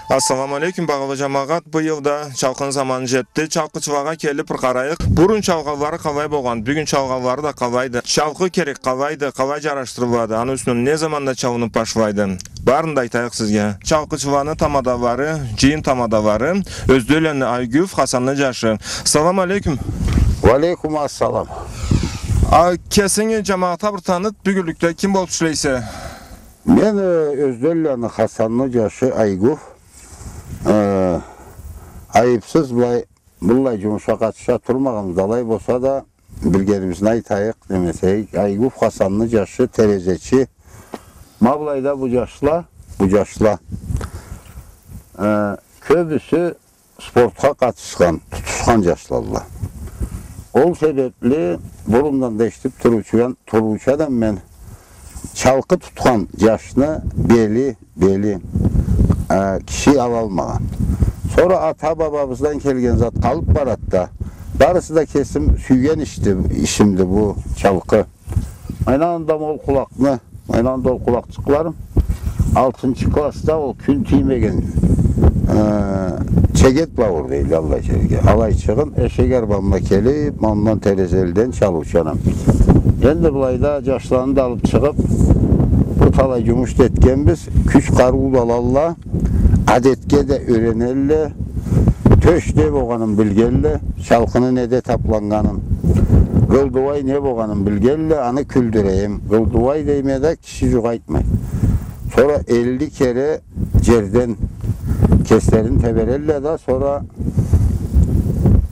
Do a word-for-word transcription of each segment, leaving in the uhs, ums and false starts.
Ассаламу алейкум, багъалы джамагъат. Быйыл да чалкъыны заманы джетди. Чалкъычылагъа келиб бир къарайыкъ. Бурун чалгъаулары къалай болгъан, бюгюн чалгъаулары да къалайды. Чалкъы керек къалайды, къалай джараштырылады, аны юсюнден не заманда чалыныб башлайды? Барын да айтайыкъ сизге. Чалкъычыланы тамадалары, джыйын тамадалары, Ёзденланы Айгюф, Хасанны джашы. Салам алейкум. Уалейкум ассалам. А, кесинги джамагъатха бир таныт, бюгюнлюкде ким болуб ишлейсе? Мен, э, Ёзденланы Хасанны джашы Айгюф. Э, айыбсыз былай, быллай джумушха къатыша турмагъанбыз, алай болса да, билгенибизни айтайыкъ, демесек, Айгюф Хасанны джашы, терезечи. Ма былайда бу джашла, бу джашла, э, кёбюсю спортха къатышхан, тутушхан джашладыла. Ол себебли бурундан да эшитиб туруучу-, туруучу адам мен, чалкъы тутхан джашны бели, бели, э, киши алалмагъан. Сора ата-бабабыздан келген зат къалыб барад да, барысы да кесим сюйген ишди, ишимди бу чалкъы. Айналгъанда ол къулакъны, айналгъанда ол къулакъчыкъларым, алтынчы классда ол кюн тиймеген, э, чегет баур дейле, аллай джерге. Алайчыгъын эшек арбамла келиб, ма мындан Терезелиден чалыучанам. Энди былайда джашланы да алыб чыгъыб, бир талай джумуш да этгенбиз, кюч-къарыу да алалла, адетге да юренелле, тёш не болгъанын билгелле, чалкъыны неде табланнганын, къылдыуай не болгъанын билгелле, аны кюлдюрейим. Къылдыуай дейме да, киши джукъ айтмай. Сора элли кере джерден кеслерин теберелле да, сора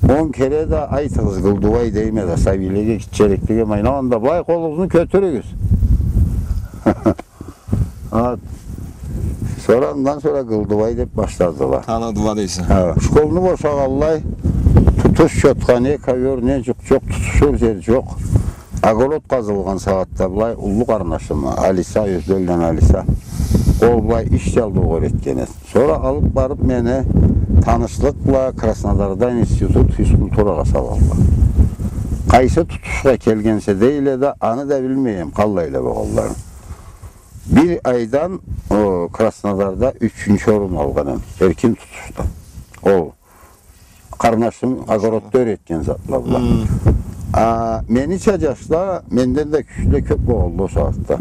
он кере да айтыгъыз, къылдыуай дейме да, сабийлеге, гитчериклеге, ма айналгъанда, былай къолугъузну кётюрюгюз. А, сора, андан сора къылдыуай деб башладыла. Таныдыла дейсе. Хы. Школну бошагъанлай, тутуш чотха, не ковёр, не джукъ джокъ, тутушур джер джокъ. Огород къазылгъан сагъатда былай уллу къарнашым, Алиса, Ёзденланы Алиса. Ол былай иш джаллы угъур этген эди. Сора алыб барыб мени танышлыкъ бла Краснодарда институт физкультурагъа салалла. Къайсы тутушха келгенсе дейле да, аны да билмейме къаллайла болгъанларын. Бир айдан, о, Краснодарда ючюнчю орун алгъанем эркин тутушда. Ол къарнашым огородда юретген затла бла. Хы. А менича джашла менден да кючлюле кёб болгъанды ол сагъатда.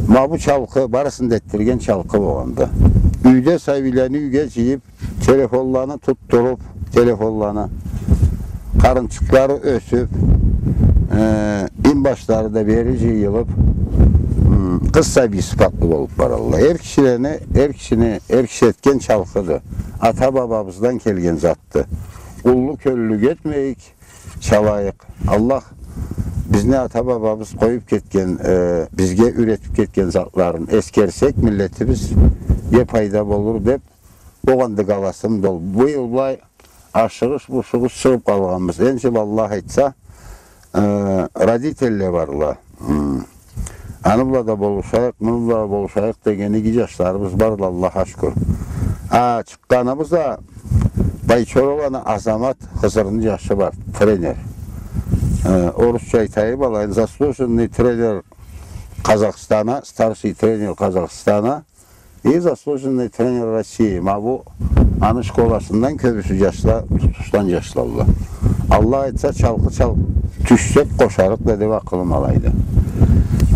Ма бу чалкъы, барысын да этдирген чалкъы болгъанды. Юйде сабийлени юйге джыйыб, телефонланы тутдуруб, телефонланы, къарынчыкълары ёсюб, э, инбашлары да бери джыйылыб, м, къыз сабий сыфатлы болуб баралла. Эр кишилени, эр кишини, эр киши этген чалкъыды. Ата-бабабыздан келген затды. Уллу кёллюлюк этмейик, чалайыкъ. Аллах бизни ата-бабабыз къоюб кетген, э, бизге юретиб кетген затларын эсгерсек, миллетибизге пайда болур деб, огъанды къаласым да ол. Быйыл былай ашыгъыш-бушугъуш чыгъыб къалгъанбыз. Энди джыл, Аллах айтса, э, родительле барла. Хы. Аны бла да болушайыкъ, муну бла да болушайыкъ деген иги джашларыбыз барла, Аллахха шукур. А, чыкъгъаныбыз да Байчораланы Азамат, Хызырны джашы бар, тренер. Э, орусча айтайым алайын, заслуженный тренер Казахстана, старший тренер Казахстана и заслуженный тренер России. Ма бу аны школасындан кёбюсю джашла, тутушдан джашладыла. Аллах айтса, чалкъы чалыб тюшсек, къошарыкъ да деб акъылым алайды.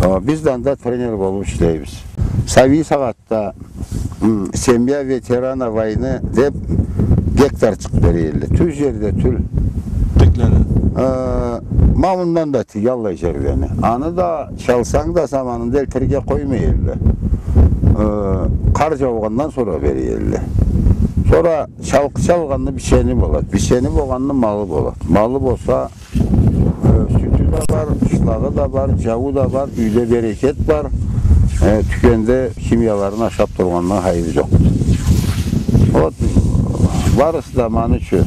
Э, биз да анда тренер болуб ишлейбиз. Сабий сагъат да, м, семья ветерана войны деб гектарчыкъ бере элле. Тюз джерде тюл. Теклени. Э, ма мындан да тюл, аллай джерлени. Аны да чалсанг да, заманында элтирге къоймай элле. Э, къар джаугъандан сора бере элле. Сора чалкъы чалгъанны бичени болад. Бичени болгъанны малы болад. Малы болса, э, сютю да бар, къышлагъы да бар, джауу да бар, юйде берекет бар. Э, тюкенде химияларын ашаб тургъандан хайыр джокъду. Вот, барысы да ма аны ючюн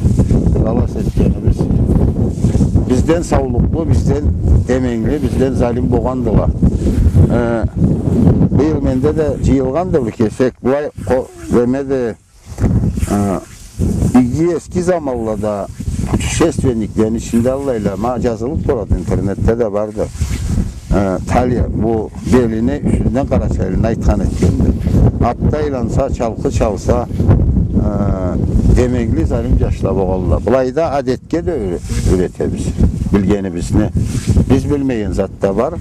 къызалас этгенибиз. Бизден саулукълу, бизден эменгили, бизден залим болгъандыла. Э, быйыл менде да джыйылгъанды бир кесек. Былай къо-, неме да, э, иги эски заманлада путешественниклени ичинде аллайла, ма джазылыб турады, интернетде да барды. Э, талия, бу белини юсюнден къарачайлыны айтхан этгенди. атда айланса, чалкъы чалса, э, демегли залим джашла болгъанла. Былайда адетге да юре-, юретебиз билгенибизни. Биз билмеген зат да бар.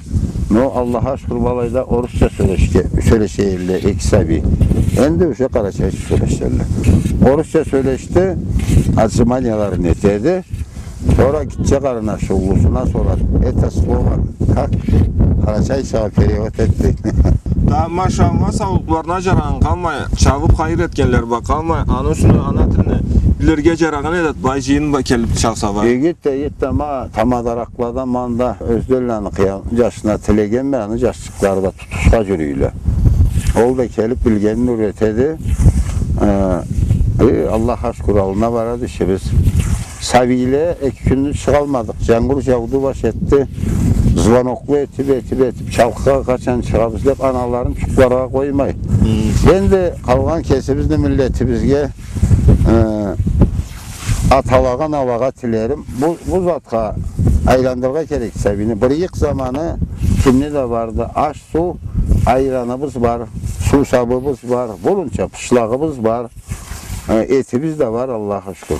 Но Аллахха шукур, былайда орусча сёлешге-, сёлешелле эки сабий. Энди уже къарачайча сёлешелле. Орусча сёлешди, отжиманияларын этеди. Сора гитче къарнашы уллусуна сорады: «Это слово как?» Къарачайчагъа перевод эт, дейди. Да, машалла, саулукъларына джарагъан къалмай, чабыб хайыр этгенле бла къалмай, аны юсюне ана тилни билирге джарагъан эди, былай джыйын бла келиб чалса бла. Игит да, игит да, ма, тамадаракълада, мында ёзденлени къыян-, джашына тилегенме, аны джашчыкълары да тутушха джюрюйле. Ол да келиб билгенин юретеди. Э, э, Аллахха шукур, аллына барады ишибиз. Сабийле эки кюнню чыгъалмадыкъ. Джангур джауду, баш этди. Звоноклу этиб, этиб, этиб, чалкъыгъа къачан чыгъабыз деб, аналарын джукъларгъа къоймай. Хы. Энди къалгъан кесибизни миллетибизге, э, аталагъа, аналагъа тилерим. Бу, бу затха айландырыргъа керек сабийни. Бир ыйыкъ заманы кимни да барды. Аш, суу, айраныбыз бар, суусабыбыз бар, бурунча пышлагъыбыз бар, э, этибиз да бар, Аллахха шукур.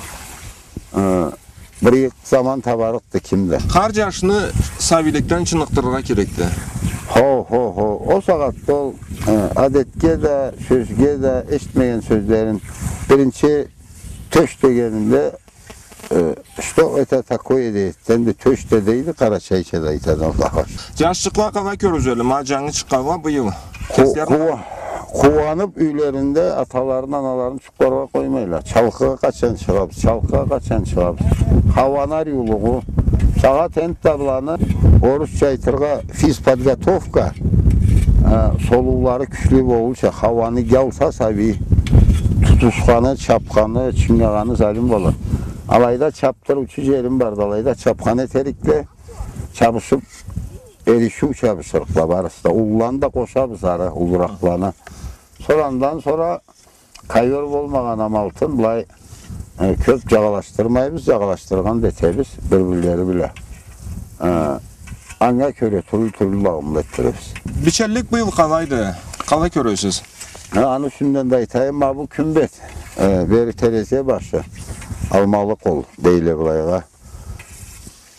Э, бир заман табарыкъды ким да. Хар джашны сабийликден чыныкъдырыргъа керекди. Хо, хо, хо. Ол сагъатда ол, э, адетге да, сёзге да, эшитмеген сёзлерин. Биринчи тёш дегенинде, э, что это такое дейди. Энди тёш да дейди, къарачайча да айтады, Аллахха шукур. Джашчыкъла къалай кёрюзелле, ма, джангы чыкъгъанла быйыл? Къу-, къууа-, къууаныб юйлеринде аталарын, аналарын джукъларгъа къоймайла. Чалкъыгъа къачан чыгъабыз, чалкъыгъа къачан чыгъабыз. Хауаны ариулугъу. Сагъат энтда быланы, орусча айтыргъа, физподготовка, э, солуулары кючлю болурча, хауаны джалса сабий, тутушханы, чабханы, чынгагъаны залим болады. Алайда чабдырыучу джерим барды, алайда чабхан этерикле, чабышыб, эришиу чабышырыкъла барысы да. Уллуланы да къошабыз ары, уллуракъланы. Сора андан сора ковёр болмагъан амалтын, былай, э, кёб джагъалашдырмайбыз, джагъалашдыргъан да этебиз бир-бирлери бла. Э, анга кёре тюрлю-тюрлю лагъымла этдиребиз. Биченлик быйыл къалайды? Къалай кёресиз? Э, аны юсюнден да айтайым, ма бу кюмбет, э, бери терезе башы, алмалы къол дейле былайгъа.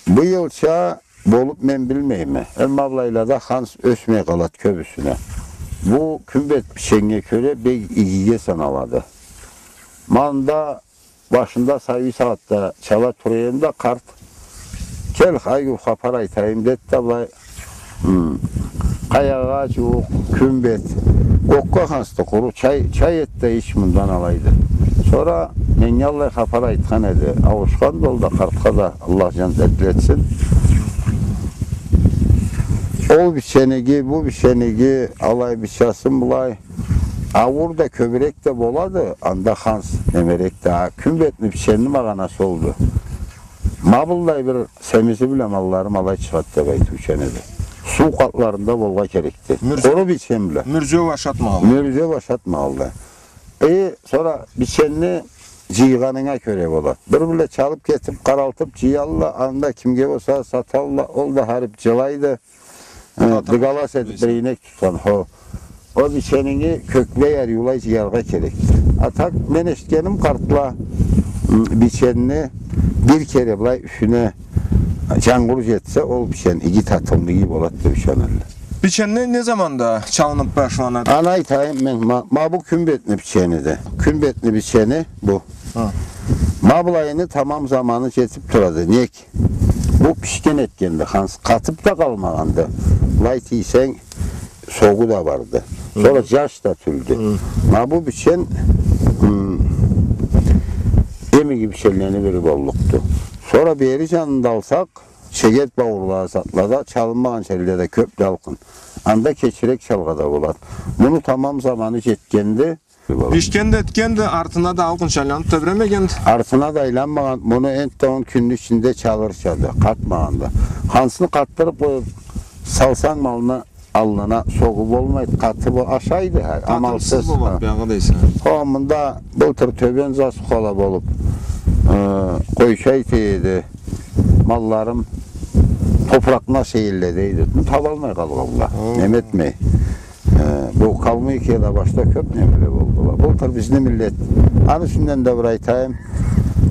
Быйылча болуб мен билмейме. Амма былайлада ханс ёсмей къалады кёбюсюне. Бу кюмбет биченнге кёре бек игиге саналады. Мында башында сабий сагъатда чала тура эдим да, къарт: «Кел, Айгюл, хапар айтайым», — деди да, былай, хы, къаягъа джууукъ кюмбет. Окъуна хансды къуру, чай, чай эт да ич мындан алайды. Сора меннге аллай хапар айтхан эди. Ауушханды ол да, къартха да Аллах джаннетлетсин. Ол биченнги, бу биченнги, алай бичасын былай. Ауур да, кёбюрек да болады, анда ханс немерек да. А кюмбетни биченни магъанасы олду. Ма быллай бир семизи бла малларым алай чыгъады деб айтыучан эди. Суу къатларында болургъа керекди. Мюрзеу-, къуру бичен бла. Мюрзеу ашатмагъанлай. Мюрзеу ашатмагъанлай. Э, сора биченни джыйгъанынга кёре болады. Бир-бирле чалыб кетиб, къаралтыб джыялла, анда кимге болса саталла, ол да харип джылайды. Э, дыгалас этиб бир ийнек тутхан, хо. Ол биченинги кёклей ариулай джыяргъа керек. А так, мен эшитгеним, къартла, м, биченни бир кере былай юсюне джангур джетсе, ол бичен иги татымлы иги болады деб ышаналла. Биченни не заманда чалыныб башланады? Аны айтайым мен, ма, ма бу кюмбетни бичениди. Кюмбетни бичени бу. Хы. Ма былайыны тамам заманы джетиб турады. Нек? Бу пишген этгенди, ханс къатыб да къалмагъанды. Былай тийсенг, согъу да барды. Сора джаш да тюлдю. Ма бу бичен, м, эм иги биченлени бири боллукъду. Сора бери джанында алсакъ, Шегет бауурла, затлада, чалынмагъан джерледе кёб джалкъын. Анда кечирек чалгъа да болады. Муну тамам заманы джетгенди. Бишгенди, этгенди, артына да алкъын айланыб тебремегенди. Артына да айланмагъан, муну энтда он кюнню ичинде чалырчады, къатмагъанды. Хансны къатдырыб къоюб салсанг малны аллына, согъу болмайды, къаты бол-, ашайды, хар, амалсыз. Татымсыз болады, баягъыда эсе. Хо, мында былтыр тёбен засухала болуб, э, къойча эте эди. Малларым топуракъны ашай эдиле дейди. Табалмай къалгъанла. Хо. Неме этмей. Э, бу Калмыкияда башда кёп немеле болдула. Былтыр бизни миллет, аны юсюнден да бир айтайым.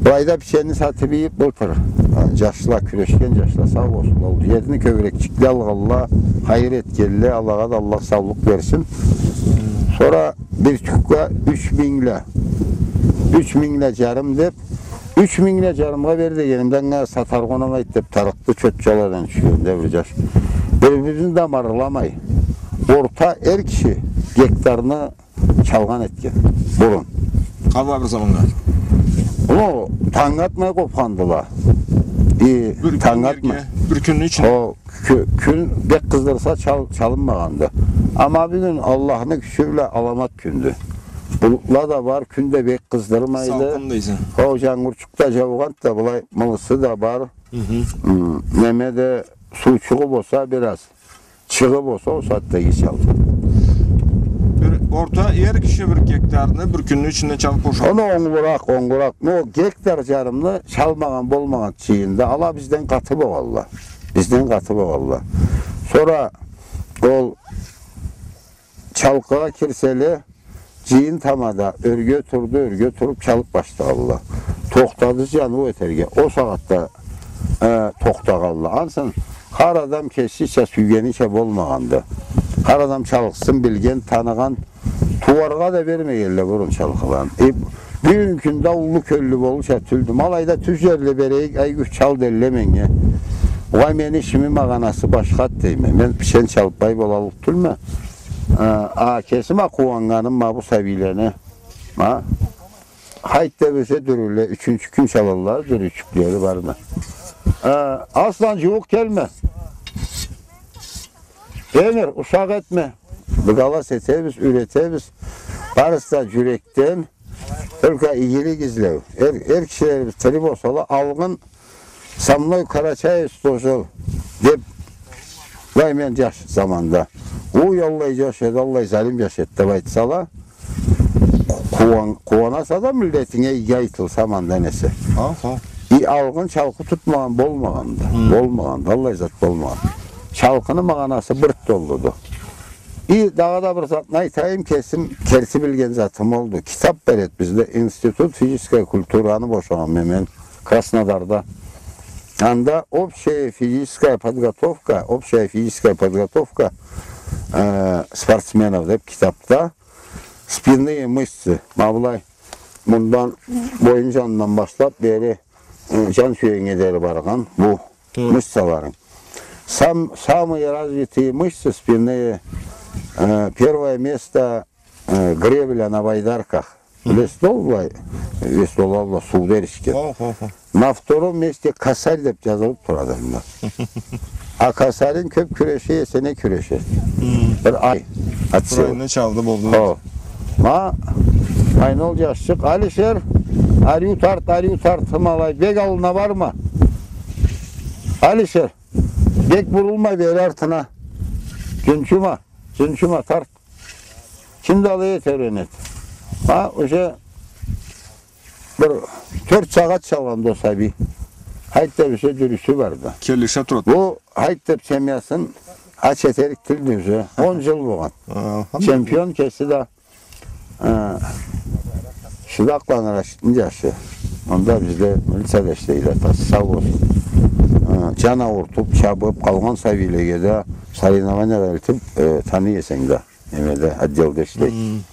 Былайда печени сатып ийип, былтыр, э, жашла, кюрешген жашла, сау болсунла. Ол жерни кёбюрекчик да алгъанла, хайыр этгенле, Аллахха да Аллах саулукъ берсин. Сора бир тюкге юч мингле, юч мингле жарым деп, юч мингле жарымгъа бер дегенимде, анга сатаргъа унамайды деп, тарыкъды чотчаладан тюшгенде бир жаш. Бир-бирин да марламай, орта эр киши гектарны чалгъан этген бурун. Къалай бир заманнга? Ол танг атмай къопхандыла. И бир танг кюн атмай. Бир кюнню ичинде. О, кю-, кюн бек къыздырса чал-, чалынмагъанды. Амма бюгюн Аллахны кючю бла аламат кюндю. Булутла да бар, кюн да бек къыздырмайды. Салкъын дейсе. О, жангурчукъ да жаугъанды да, былай мылысы да бар. Хы-хы. М, неме да, суучугъу болса бир аз. Чыгъы болса, ол сагъатда иги чалды. Бир орта эр киши бир гектарны бир кюнню ичинде чалып бошагъан. Ону онгуракъ, онгуракъ. Но гектар жарымны чалмагъан болмагъан чыйында, ала бизден къаты болгъанла. Бизден къаты болгъанла. Сора ол чалкъыгъа кирселе, жыйын тамада ёрге турду, ёрге туруп чалып башлагъанла. Тохтады жаныу этерге. Ол сагъатда, э, тохтагъанла. Ансы хар адам кесича, сюйгенича болмагъанды. Хар адам чалкъысын билген, таныгъан, тууаргъа да бермегенле бурун чалкъыланы. Э, бюгюн кюнде уллу кёллю болурча тюлдю. Ма алайда тюз жерде берейик, ай, кюч чал делле меннге. Уа, мени ишими магъанасы башхады дейме. Мен печен чалып бай болаллыкъ тюлме. А, а, кесим а къууаннганым ма бу сабийлени. Ма, хайт да бирсе дюрюле, ючюнчю кюн чалалла, дюрючюклери барды. А, Аслан, жууукъ келме. Эмир, ушакъ этме. Бек алгъыс этебиз, юретебиз. Барысы да жюрекден, только игилик излеу. Эр, эр кишилерибиз тири болсала, алгъын «Со мной Карачаев служил» деп, былай мен жаш заманда. Уй, аллай жаш эди, аллай залим жаш эди деп айтсала, къууан-, къууанаса да миллетинге иги айтылса, ма андан эсе. Аха. И алгъын чалкъы тутмагъан болмагъанды. Хы. Болмагъанды, аллай зат болмагъан. Чалкъыны магъанасы бир толлуду. И дагъыда бир затны айтайым, кесим керти билген затым олду. Китап бар эди бизде, Институт физической культураны бошагъанма мен Краснодарда. Анда «Общая физическая подготовка, общая физическая подготовка, э, спортсменов» деп китапда спинные мышцы, ма былай, мындан, боюн жанындан башлап бери, э, жан сюегинге дери баргъан бу Хы. Мышцаларынг. Сам-, самые развитые мышцы спины, э, первое место, э, гребля на байдарках. Хы. Весло былай, веслола бла сууда эришген. Хо, хо, хо. На втором месте косарь деп жазылып турады мында. А косаринг кёп кюреше эсе, не кюреше? Хы. Бир ай. Бир айны чалды, болду. Хо. Ма, Айнол жашчыкъ. Алишер, ариу тарт, ариу тарт, ма алай, бек аллына барма. Алишер, бек бурулма бери артына. Жунчума, жунчума, тарт. Ким да алай этерин эди. Ма, уже бир тёрт сагъат чалгъанды ол сабий. Хайт да бирсе жюрюшю барды. Келише турады. Бу хайт деп семьясын ач этерик тюлдю уже. Он жыл болгъан. Алхамдулиллах. Чемпион кеси да. Э, Шыдакъланы Рашитни жашы. Анда бизде милицияда ишлейди атасы, сау болсун. Э, жан аурутуп, чабып, къалгъан сабийлеге да соревнованияда элтип, э, таный эсенг да, немеде, отделде ишлейди. Хм.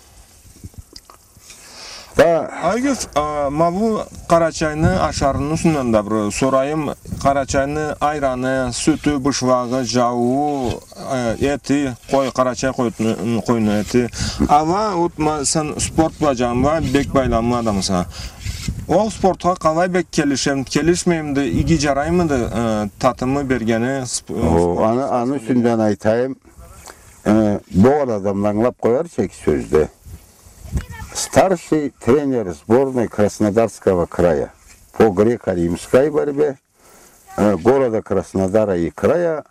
Да. Айгюф, а, ма бу Къарачайны ашарыны юсюнден да бир сорайым. Къарачайны айраны, сютю, бышлагъы, жауу, э, эти, къой, къарачай къойну, къойну эти. Ала, вот, ма, сен спорт бла, жан бла бек байламлы адамса. Ол спортха къалай бек келишем, келишмеймиди, иги жараймыды, э, татымы бергени сп-, э, о, спорт аны, аны юсюнден айтайым. Э, болгъан адам да ангылап къоярча эки сёзде. Старший тренер сборной Краснодарского края по греко-римской борьбе, э, города Краснодара и края.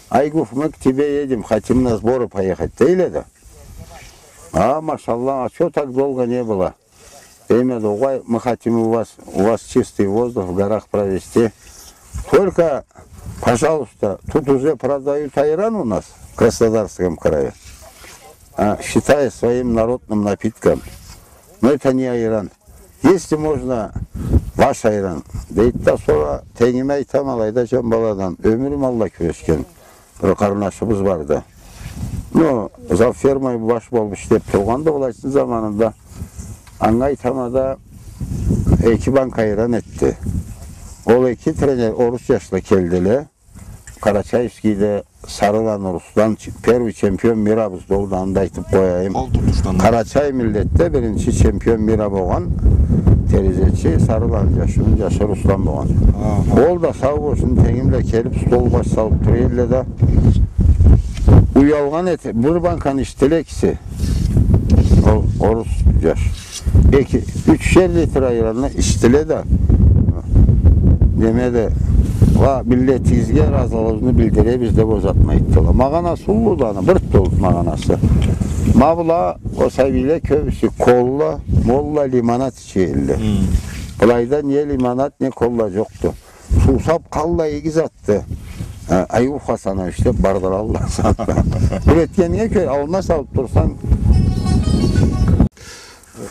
Айгуф, мы к тебе едем, хотим на сборы поехать, дейле да. А, машаллах, а чё так долго не было? Дейме да, угъай, мы хотим у вас, у вас чистый воздух в горах провести. Только, пожалуйста, тут уже продают айран у нас, в Краснодарском крае. А, считая своим народным напитком. Но это не айран. Если можно, ваш айран. Дейди да, сора тенгиме айтама, алайда, джан бала адам, ёмюрю алай кюрешген бир къарнашыбыз барды. Ну, завфермай баш болуп ишлеп тургъанды былайсыны заманында. Анга айтама да, эки банка айран этди. Ол эки тренер орус джашла келдиле. Карачаевскийде Сарыланы Руслан ч-, первый чемпион мира бизде олду, аны да айтып къояйым. Къол тутушдан. Къарачай миллетде биринчи чемпион мира болгъан терезечи Сарыланы джашыны джашы Руслан болгъан. Аха. Ол да сау болсун, тенгимле келип, стол баш салып тура эдиле да. Уялгъан эте, бир банканы ичдиле экиси. Ол орус джаш. Эки, ючер литр айранны ичдиле да. Неме да, ва миллетигизге разылыгъыбызны билдиребиз деп ол затны айтдыла. Магъанасы уллуду аны, бир толуп магъанасы. Ма была, ол сабийле кёбюсю кола, мола, лимонад ичелле. Хм. Былайда не лимонад, не кола джокъду. Суусап къаллай иги затды. Э, Аюб Хасанович деп бардыла аллай затды. Бир этгенинге кёре, аллына салып турсанг.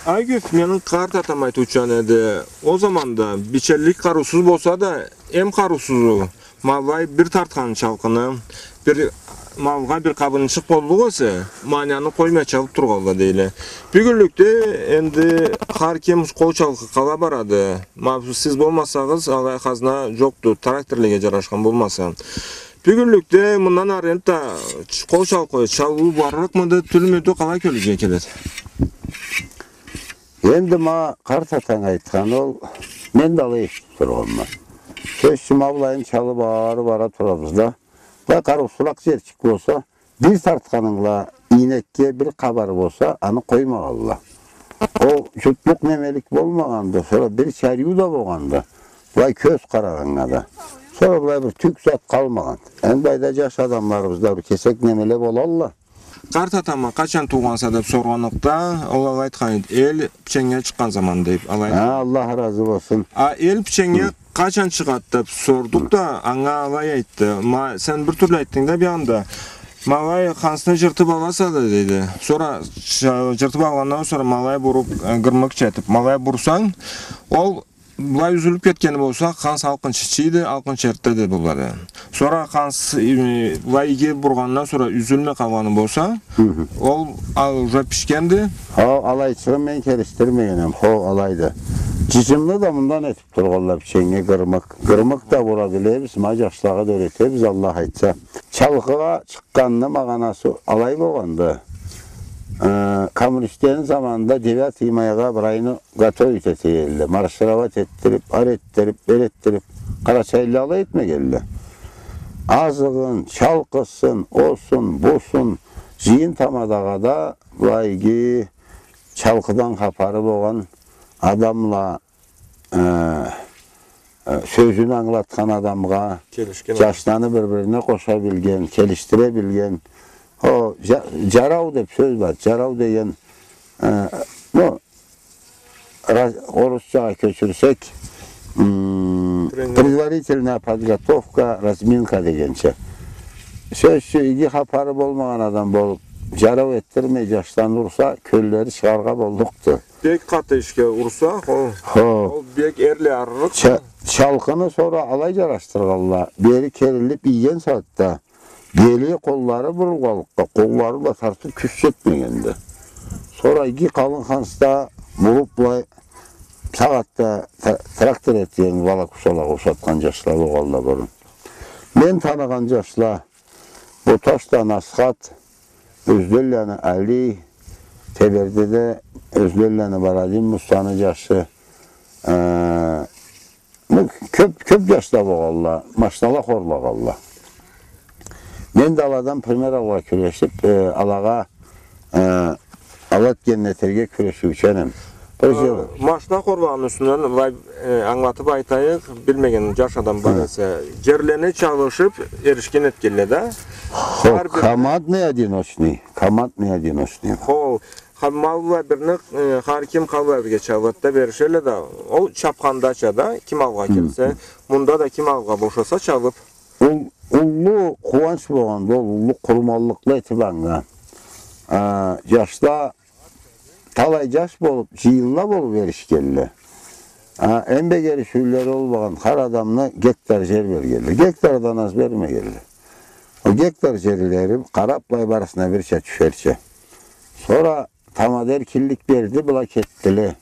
Айгюз, мени къарт атам айтыучан эди. Ол заманда бичеллик къарыусуз болса да, эм къарыусузу, ма былай бир тартхан чалкъыны, бир малгъа бир къабынчыкъ боллукъ эсе, ма аны къоймай чалып тургъанла дейле. Бюгюнлюкде энди хар ким къол чалкъы къала барады. Ма сиз болмасагъыз, алай хазна джокъду, тракторлеге джарашхан болмаса. Бюгюнлюкде мындан ары энтда ч-, къол чалкъы чалыу барлыкъмыды, тюлмюдю, къалай кёлюгюзге келеди? Энди ма къарт атанг айтхан ол, мен да алай эшитип тургъанма. Сёз ючюн, ма былайын чалып ары бара турабыз да. Былай къарыусузуракъ джерчик болса, бир тартханынгла ийнекге бир къабар болса, аны къоймагъанла. Ол джутлукъ немелик болмагъанды, сора бир чарыу да болгъанды. Былай кёз къарагъаннга да. Сора былай бир тюк зат къалмагъан. Энди былайда джаш адамларыбызда бир кесек немеле болалла. Къарт атама къачан туугъанса деп соргъанлыкъда, ол алай айтхан эди, эл пиченнге чыкъгъан заман деп, алай. Хы, Аллах разы болсун. А эл пиченнге къачан чыгъады деп сордукъ да, анга алай айтды. Ма, сен бир тюрлю айтдынг да биягъында. Ма алай хансны джыртып аласа да, деди. Сора ча-, джыртып алгъандан сора ма алай буруп, э, гырмыкъ этип, ма алай бурсанг, ол былай юзюлюп кетгени болса, ханс алкъын ичеди, алкъын эртте да болады. Сора ханс, э, былай иги бургъандан сора юзюлмей къалгъаны болса, хы-хы, ол, а, уже пишгенди. Хо, алайчыгъын мен келишдирмегенме, хо, алайды. Джыджымны да мындан этип тургъанла пиченнге гырмыкъ. Гырмыкъ да бура билебиз, ма джашлагъа да юретебиз, Аллах айтса. Чалкъыгъа чыкъгъанны магъанасы алай болгъанды. Э, коммунистлени заманында девятый майгъа бир айны готовить эте эдиле. Маршировать этдирип, ары этдирип, бери этдирип, къарачайлыла алай этмегенле. Азыгъын, чалкъысын, осун, бусун, джыйын тамадагъа да былайгъы чалкъыдан хапары болгъан адамла, э, э, сёзюн ангылатхан адамгъа, келишген адам, джашланы бир-бирине къоша билген, келишдире билген. О, джа-, джарау деп сёз бар. Джарау деген, э, ну, раз-, орусчагъа кёчюрсек, м, тренировка, предварительная подготовка, разминка дегенча. Сёз ючюн, иги хапары болмагъан адам болуп, джарау этдирмей, джашланы урса, кёллери чыгъаргъа боллукъду. Бек къаты ишге урса, хо. Хо. Ол бек эрле арырыкъ. Ча-, чалкъыны сора алай джарашдыргъанла. Бери керилип ийген сагъатда бели, къоллары бурулгъанлыкъгъа, къоллары бла тартып кюч джетмегенди. Сора иги къалын ханста буруп былай сагъатда тра-, трактор этген волокусалагъа ушатхан джашла болгъанла бурун. Мен таныгъан джашла, Боташдан Асхат, Ёзденланы Али, Тебердеде Ёзденланы Барадин Мусаны джашы, э, ну, кёп, кёп джашла болгъанла, машинала хорлагъанла. Мен да аладан пример алыргъа кюрешип, э, алагъа, э, ала этгенни этерге кюрешиученме. Бир, э, джыл. Машина хорлагъанны юсюнден былай, э, ангылатып айтайыкъ, билмеген джаш адам бар эсе. Хы. Джерлени чалышып, эришген этгенле да. Хо, хар бир командный, одиночный. Командный, одиночный. Хо, ха-, ма былай бирни, э, хар ким ма былай бирге чалады да, беришелле да. Ол чапхандача да, ким алгъа келсе, хы, мында да ким алгъа бошаса, чалып. Ол уллу къууанч болгъанды, ол уллу къурманлыкъла этип анга. а, жашла талай жаш болуп, жыйынла болуп эришгенле. А, эм бек эришиулери болмагъан, хар адамны гектар жер бергенле. Гектардан аз бермегенле. Ол гектар жерлери къарап, былай барысына бирча тюшерча. Сора тамада эркинлик берди, была кетдиле.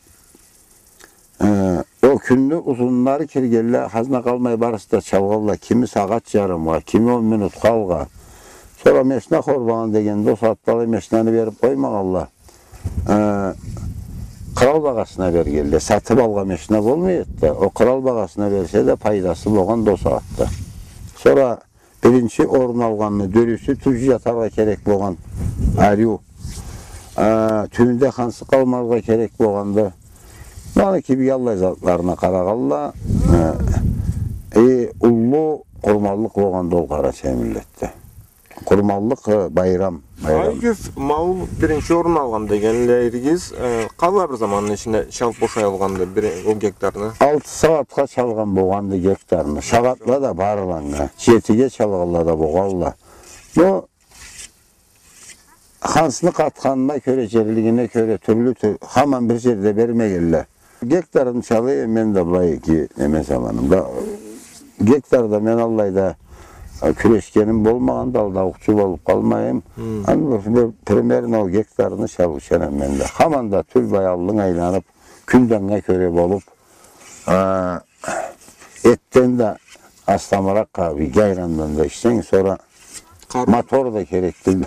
Э, ол кюнню узунлары киргенле, хазна къалмай барысы да чалгъанла, кими сагъат жарымгъа, кими он минутха алгъа. Сора мешна хорбагъан дегенде, ол сагъатда алай мешнаны берип къоймагъанла. Э, кърал багъасына бергенле, сатып алгъа мешна болмай эди да, ол кърал багъасына берсе да пайдасы болгъанды ол сагъатда. Сора биринчи орун алгъанны, дюрюсю тюз жатаргъа керек болгъан ариу. А, тюбюнде хансы къалмазгъа керек болгъанды. Аны кибик аллай затларына къарагъанла, э, э, уллу къурманлыкъ болгъанды ол къарачай миллетде. Къурманлыкъ, э, байрам, байрам. Айгюф, ма ол биринчи орун алгъан дегенлеригиз, э, къаллай бир заманны ичинде чалып бошай алгъанды бир, ол гектарны? Алты сагъатха чалгъан болгъанды гектарны. Сагъатла да барланнга. Жетиге чалгъанла да болгъанла. Но хансыны къатханына кёре, жерлигине кёре, тюрлю тю-, хаман бир жерде бермегенле. Гектарын чалай эм мен да былай ки, неме заманымда. Гектарда мен аллай да, а, кюрешгеним болмагъанды, алдаукъчу болуп къалмайым. Хм. Аны бир, бир примерно гектарны чалыучан эм мен да. Хаман да тюл баяллынг айланып, кюн да анга кёре болуп, а, этден да астамыракъ, а, бир айрандан да ичсенг, сора къарыу. Мотор да керек тюл.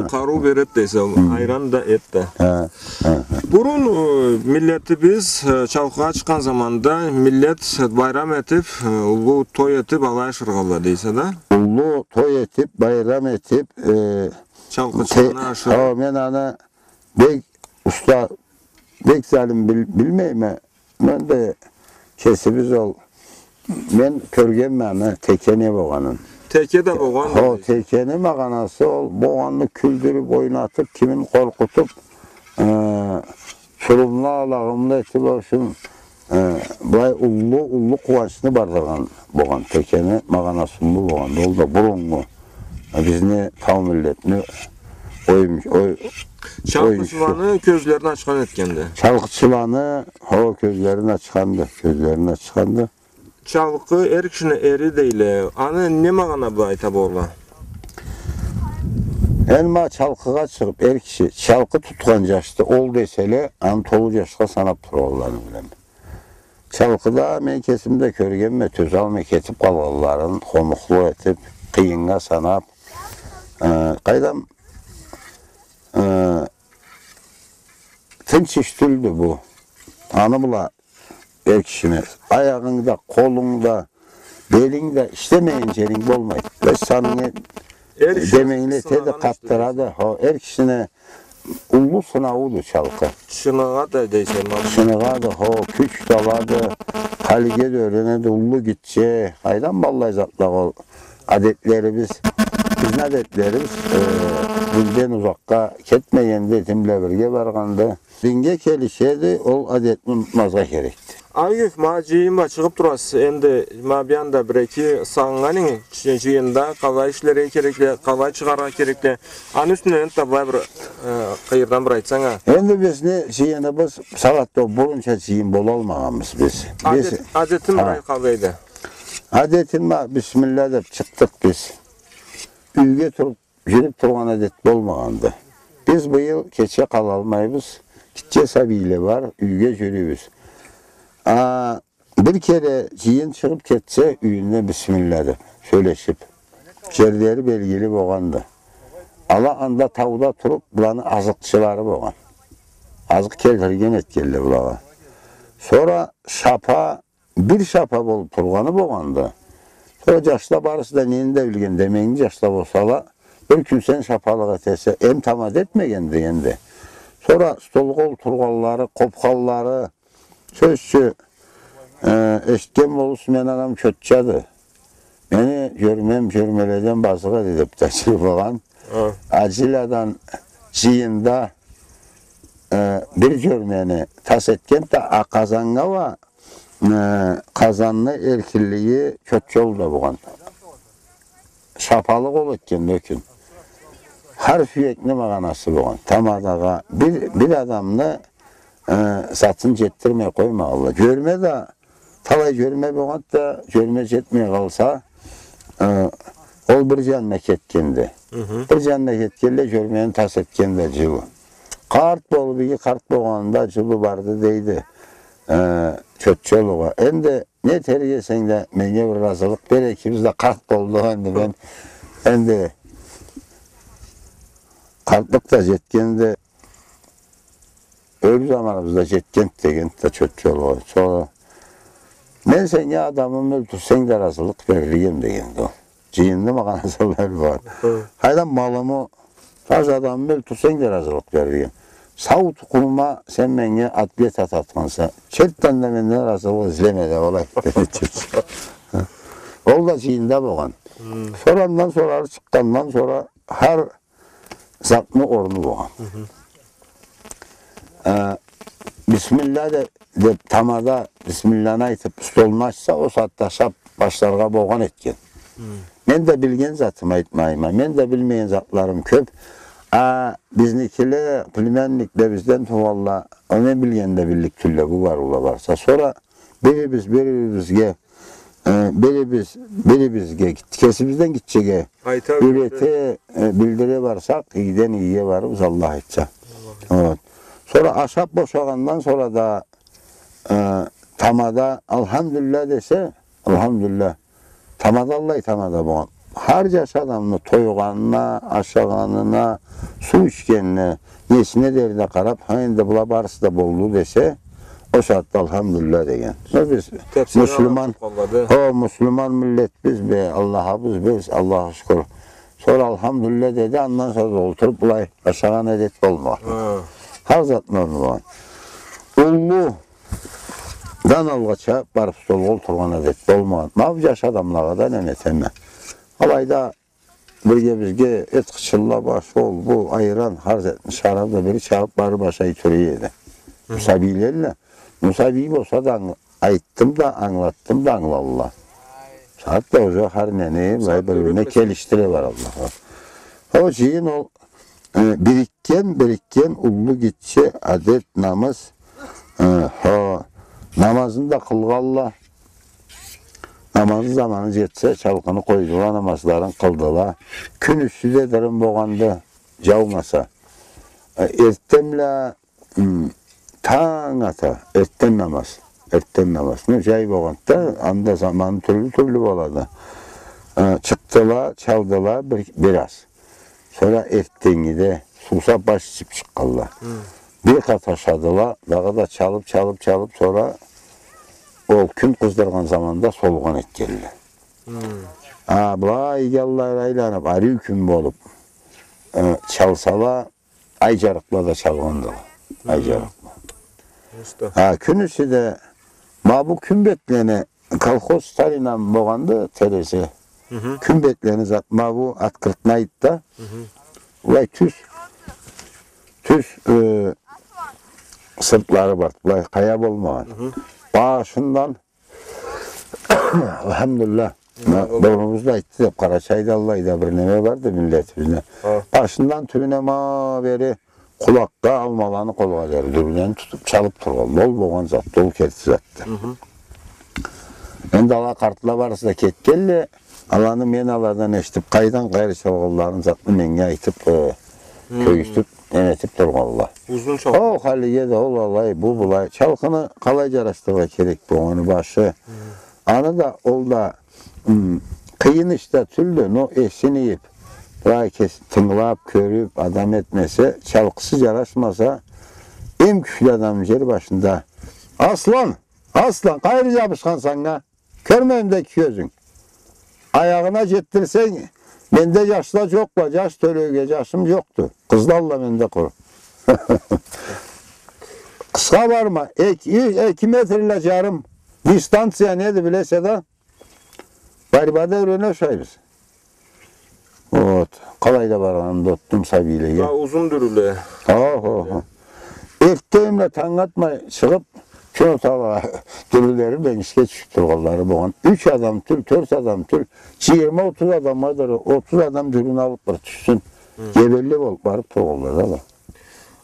Къарыу береди дейсе, ол айран да, эт да. Хы, хы, хы. Бурун, э, миллетибиз, э, чалкъыгъа чыкъгъан заманда миллет байрам этип, э, уллу той этип, алай ашыргъанла дейсе да. Уллу той этип, байрам этип, э, чалкъычыланы те-, ашырып. Хо, мен аны бек уста, бек залим бил-, билмейме. Мен да кесибиз ол, мен кёргенме аны, теке не болгъанын. Теке да болгъан. Хо, дейди. Текени магъанасы ол, болгъанны кюлдюрюп, ойнатып, кимин къоркъутуп, э, чурумла, алагъымла этип, ошун, э, былай уллу, уллу къууанчны бардыргъан болгъан, текени магъанасы уллу болгъан, ол да буруннгу. Э, бизни тау миллетни оюм-, ой-, чалкъычыланы кёзлерин ачхан этгенди. Чалкъычыланы, хо, кёзлерин ачханды, кёзлерин ачханды. Чалкъы эр кишини эри дейле. Аны не магъана бла айта болурла? Энди ма чалкъыгъа чыгъып, эр киши чалкъы тутхан жашды ол деселе, аны толу жашха санап тургъанларын билеме. Чалкъыда мен кесим да кёргенме, тёзалмай кетип къалгъанларын, хонукълукъ этип, къыйыннга санап, э, къайдам, э, тынч иш тюлдю бу. Аны бла эр кишини аягъынг да, къолунг да, белинг да, ишлемеген жеринг болмайды. Бир санынгы деменгни этеди, къатдырады. Хо, эр кишини уллу сынауду чалкъы. Чыныгъады дейсе, ма. Чыныгъады, хо, кюч да алады, халиге да ёренеди, уллу гитче. Къайдам, аллай затлагъа ол адетлерибиз, бизни адетлерибиз, э, динден узакъгъа кетмегенди, дин бла бирге баргъанды. Динге келишеди, ол адетни унутмазгъа керекди. Айгюф, ма жыйын бла чыгъып турасыз, энди ма бир анда бир-эки сагъыннган, жыйында къалай ишлерге керекли, къалай чыгъаргъа керекли, аны юсюнден энтда былай бир, э, къыйырдан бир айтсанг а. Энди бизни жыйыныбыз сагъатда бурунча жыйын болалмагъанбыз биз. Адет-, биз адетин бир айт, къалайды? Адетин ма, бисмилля деп чыкъдыкъ биз. Юйге туруп жюрюп тургъан адет болмагъанды. Биз быйыл кече къалалмайбыз. Гитче сабийле бар, юйге жюрюйбюз. А, бир кере жыйын чыгъып кетсе, юйюнден бисмилля деп сёлешип, жерлери белгили болгъанды. Ала анда тауда туруп, буланы азыкъчылары болгъан. Азыкъ келтирген этгенле булагъа. Сора шапа бир шапа болуп тургъаны болгъанды. Сора жашла барысы да нени да билген, деменгни жашла болсала, бир кюн сен шапалыкъ этесе, эм тамада этмегенди энди. Сора столгъа олтургъанлары, къопханлары, сёз ючюн, э, эшитген болурсуз, мени анам чотчады. Мени жёрмем жёрмеледен базыкъ эди деп да жырлыгъан. Хы. Ажилядан жыйында, э, бир жёрмени тас этгенди да, а Къазаннга уа э, Къазанны эркинлиги чотча ол да болгъан. Шапалыкъ ол этгенди ол кюн. къарт сюекни магъанасы болгъан. Тамадагъа бир, бир адамны, э, затын жетдирмей къоймагъанла. Жёрме да, талай жёрме болгъанды да, жёрме жетмей къалса, э, ол бир жанына кетгенди. Мгм. Бир жанына кетгенлей, жёрмени тас этгенди да жылы. Къарт болуп, иги къарт болгъанында жылы барды дейди, э, Чотчолугъа. Энди не этерик эсенг да, меннге бир ыразылыкъ бер, экибиз да къарт болдукъ энди, мен, энди къартлыкъ да жетгенди, ёлюр заманыбыз да жетгенди дегенди да Чотчолугъа. Сора, мен сеннге адамымы ёлтюрсенг да ыразылыкъ берлик эдим дегенди ол. Жыйынны магъанасы былай болгъан. Хы. Къайдам, малымы, таза адамымы ёлтюрсенг да ыразылыкъ берлик эдим. Сау тукъумума сен меннге ответ ататханса, чыртдан да менден ыразылыкъ излеме да, алай. Ол да жыйында болгъан. Хы. Сора андан сора, чыкъгъандан сора хар затны орну болгъан. Мгм. Э, бисмилла де-, деп, тамада бисмилланы айтып, столну ачса, ол сагъатда ашап башларгъа болгъан этген. Мгм. Мен да билген затымы айтмайма, мен да билмеген затларым кёп. А бизникиле, племянникле, бизден туугъанла, ол мен билгенни да биллик тюлле, бу барыула барса. Сора бирибиз бирибизге, э, бирибиз бирибизге гит-, кесибизден гитчеге айта, юрете, э, билдире барсакъ, игиден игиге барырбыз, Аллах айтса. Аллах айтса. Вот. Сора ашап бошагъандан сора да, э, тамада «Алхамдулилла» десе, алхамдулилла. Тамада аллай тамада болгъан. Хар жаш адамны тойгъанына, ашагъанына, суу ичгенине, несине дери да къарап, «Хы, энди была барысы да болду» десе, ол сагъатда «Алхамдулилла» деген. Биз муслиман, хо, муслиман миллетбиз бе, Аллахыбыз биз, Аллахха шукур. Сора «Алхамдулилла» деди, андан сора да олтуруп былай ашагъан адет болмагъан. Хы. Хар затны орну болгъан. Уллудан алгъа чабып барып столгъа олтургъан адет болмагъан. Ма бу жаш адамлагъа да неме этеме. Алайда бирге бизге эт къычыллап, аш, ол, бу, айран, хар затны, шарап да бири чабып барып ашай тура эди. Хы. Мусабийле. Мусабий болса да анг-, айтдым да, ангылатдым да, ангылалла. Сагъатда уже хар нени былай бир-бирине келишдире баралла. Ол жыйын ол, э, бирикген, бирикген уллу гитче адет, намыс, э, хо, намазын да къылгъалла. Намазны заманы жетсе, чалкъыны къойдула, намазларын къылдыла. Кюн юсю да дырым болгъанды, жаумаса. Э, эртденбла, м, танг ата, эртден намаз, эртден намаз. Ну, жай болгъанды да, анда заманы тюрлю-тюрлю болады. Э, чыкъдыла, чалдыла бир, бир аз. Сора эртденнгиде суусап, аш ичип чыкъгъалла. Хы. Бир къат ашадыла, дагъыда чалып, чалып, чалып, сора ол кюн къыздыргъан заманда солгъан этгелле. Хы. А, былай иги аллай айланып, ариу кюн болуп, э, чалсала, ай жарыкъла да чалгъандыла. Ай жарыкъла. Уста. А, кюнюсю да, ма бу кюн бетлени, колхоз старинам болгъанды, терези. Хы-хы. Кюн бетлени зат, ма бу открытнайды да. Хы-хы. Былай тюз, тюз, э, сыртлары бар, былай къая болмагъан. Хы-хы. Башындан Алхамдулилла. Ма, бабабыз да айтды деп, Къарачайда аллай да бир неме барды миллетибизде. Хы. Башындан тюбюне ма бери къулакъгъа алмаланы къолгъа дери, дюрюлени тутуп чалып тургъан. Ол болгъан затды, ол керти затды. Хы-хы. Энди ала къартла барысы да кетгелле, аланы мен алардан эшитип, къайдан къайры чалгъанларын затны меннге айтып, э, хы, кёргюзтюп, неме этип тургъалла. Узун чалкъы. Ол халиге да ол алай, бу былай. Чалкъыны къалай жарашдырыргъа керек болгъаны башы. Хы. Аны да, ол да, м, къыйын иш да тюлдю, но эсин ийип, былай кес-, тынгылап, кёрюп, адам этмесе, чалкъысы жарашмаса, эм кючлю адам жер башында. Аслан! Аслан, къайры жабышханса анга? Кёрмейме да эки кёзюнг. Аягъына жетдирсенг, менде жашла жокъла, жаш тёлеуге жашым жокъду. Къызлалла менде къуру. Къысха барма, эки, эки метрле жарым дистанция неди билесе да, борьбада юрене ушайбыз. Вот. Къалайда баргъанымда отдум сабийлеге. Ха, узун дюрюле. Хо, хо, хо. Эртденбла танг атмай чыгъып, кюн орталагъа дюрюлери бенгишге тюшюп тургъанлары болгъан. Юч адам тюл, тёрт адам тюл, жыйырма, отуз адамгъа дери, отуз адам дюрюню алып бир тюшсюн. Хы. Кебенли болуп барып тургъанла да.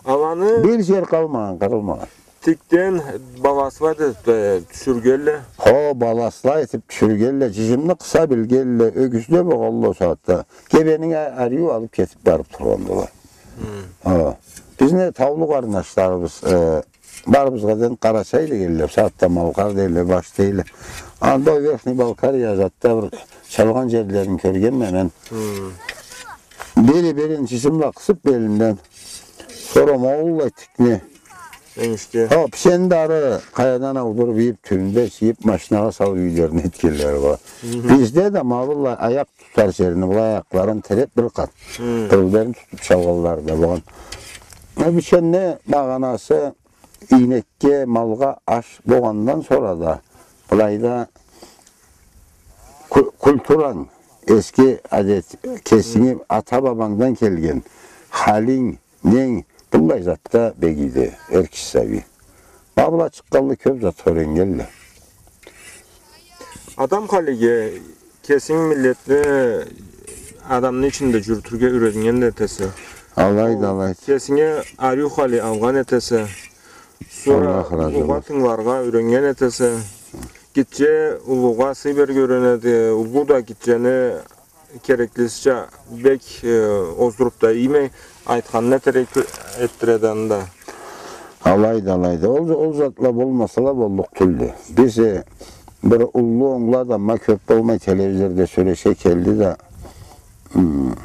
Аланы бир жер къалмагъан, къырылмагъан. Тикден баласла да, э, тюшюргенле. Хо, баласла этип тюшюргенле, жыжымны къыса билгенле, ёгюзле болгъанла ол сагъатда. Кебенинге а-, ариу алып кетип барып тургъандыла. Хы. Хо. Бизни таулу къарнашларыбыз, э, барыбызгъа ден Къарачай дегенле, бусагъатда Малкъар дейле, баш дейле. Анда Верхний Балкария затда бир чалгъан жерлерин кёргенме мен. Хы. Бири бирин жыжымла къысып белинден. Сора ма аллай тикни. Энгишге. Хо, пиченни да ары къаядан аудуруп ийип, тюбюнде сийип, машинагъа салып юйлерине этгенлери бар. Хы. Бизде да ма быллай аякъ тутар жерни, былай аякъларын тиреп бир къат. Хы. Бир-бирлерин тутуп чалгъанлары да болгъан. Э, пиченни магъанасы ийнекге, малгъа аш болгъандан сора да, былайда ку-, культуранг, эски адет, кесинги ата-бабангдан келген халинг, ненг, быллай затда бегийди эр киши сабий. Ма была чыкъгъанлы кёп зат ёреннгенле. Адам халиге, кесинг миллетни адамны ичинде жюрютюрге юреннген этесе. Алайды, алайды. Кесинге ариу хали алгъан этесе. Сора Аллах разы болсун. Уллугъа тынгыларгъа юреннген этесе. Гитче уллугъа сый берирге юренеди. Уллу да гитчени кереклисича бек, э, оздуруп да иймей, айтханын этерге этдиреди аны да. Алайды, алайды. Ол, ол затла болмасала боллукъ тюлдю. Биз, э, бир уллу онглу адам, ма кёп болмай телевизорда сёлеше келди да, м,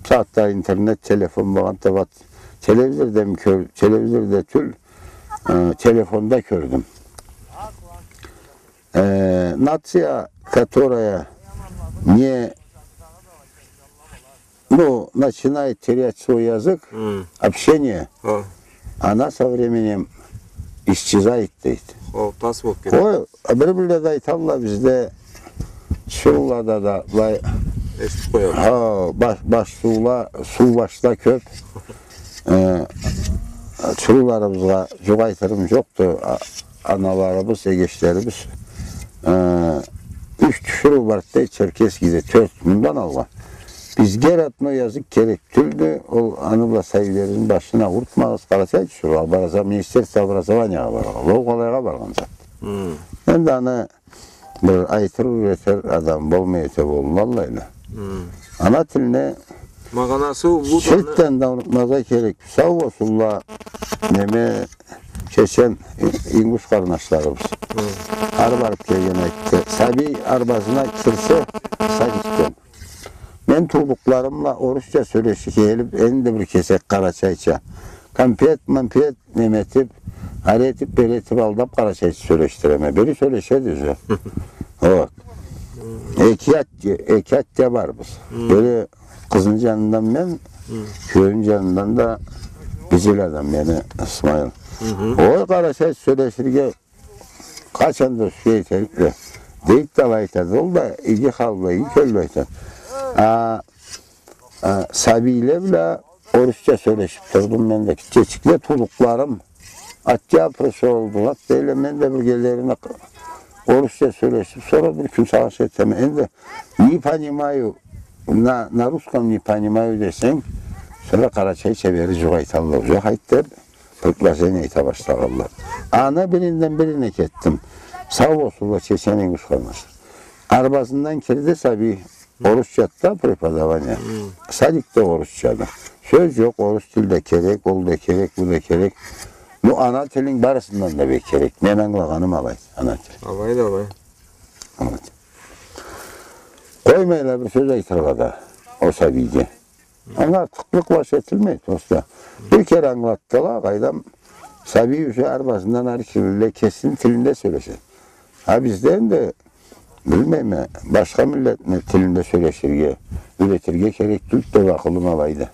сагъатда интернет, телефон болгъан да, телевизорда кёр-, телевизорда тюл, э, телефонда кёрдюм. Э, нация, которая не, ну, начинает терять свой язык, общение, она со временем исчезает, дейди. Хо, тас болуп кетеди. Хо, бир-бирле да айталла бизде, чырыулада да, былай, эшитип къоябыз. Хо, баш, баш суула, суу башда кёп. Э, чырыуларыбызгъа жукъ айтырым жокъду. А-, аналарыбыз, эгечлерибиз, э, юч тиширыу барды, Черкесскеде тёрт, мындан алгъа. Бизге родной язык керек тюлдю, ол аны бла сабийлерибизни башын аурутмагъыз, къарачай тиширыу, образа-, министерство образованиягъа баргъан, ол къалайгъа баргъан зат. Хы. Энди аны бир айтыр, юретер адам болмай эте болуналла эле. Хы. Ана тилни магъанасы уллуду, чыртдан да унутмазгъа керек. Сау болсунла, неме, чечен, и-, ингуш къарнашларыбыз. Хы. Ары барып келген айтды. Сабий арбазына кирсе, садикден. Мен туудукъларым бла орусча сёлешип келип, энди бир кесек къарачайча. Конфет, манфет, неме этип, ары этип, бери этип, алдап къарачайча сёлешдиреме. Бери сёлешеди ёзю. Вот. Эки ат-, эки атя барбыз. Хы. Бери къызны жанындан мен, хы, кюйюню жанындан да гизил адам мени Исмаил. Хы хы. Ой, къарачайча сёлеширге къачан да сюе этерик да, дейди да, алай айтады. Ол да иги хал бла, иги кёл бла айтады. А, а, сабийле бла орусча сёлешип турдум мен да. Гитчечикле туудукъларым, атя пришёл, Булат дейле, мен да биргелерине орусча сёлешип, сора бир кюн сагъыш этеме. Энди не понимаю, на, на русском не понимаю десенг, сора къарачайча бери жукъ айталла. Жукъ айт деп, предложение айта башлагъанла. Аны биринден бирине кетдим. Сау болсунла, чечен ингуш къарнашла. Арбазындан кирди сабий. Орусча да преподавание. Хы. Садикде орусча да. Сёз жокъ, орус тил да керек, ол да керек, бу да керек. Ну, ана тилинг барысындан да бек керек. Мен ангылагъаным алай, ана тил. Алай да алай. Алай. Къоймайла бир сёз айтыргъа да ол сабийге. Анга артыкълыкъ баш этилмейди, просто. Бир кере ангылатдыла, къайдам, сабий уже арбазындан ары кирдиле, кесини тилинде сёлешеди. А бизде энди, билмейме, башха миллетни тилинде сёлеширге, юретирге керек тюлдю деп акъылым алайды.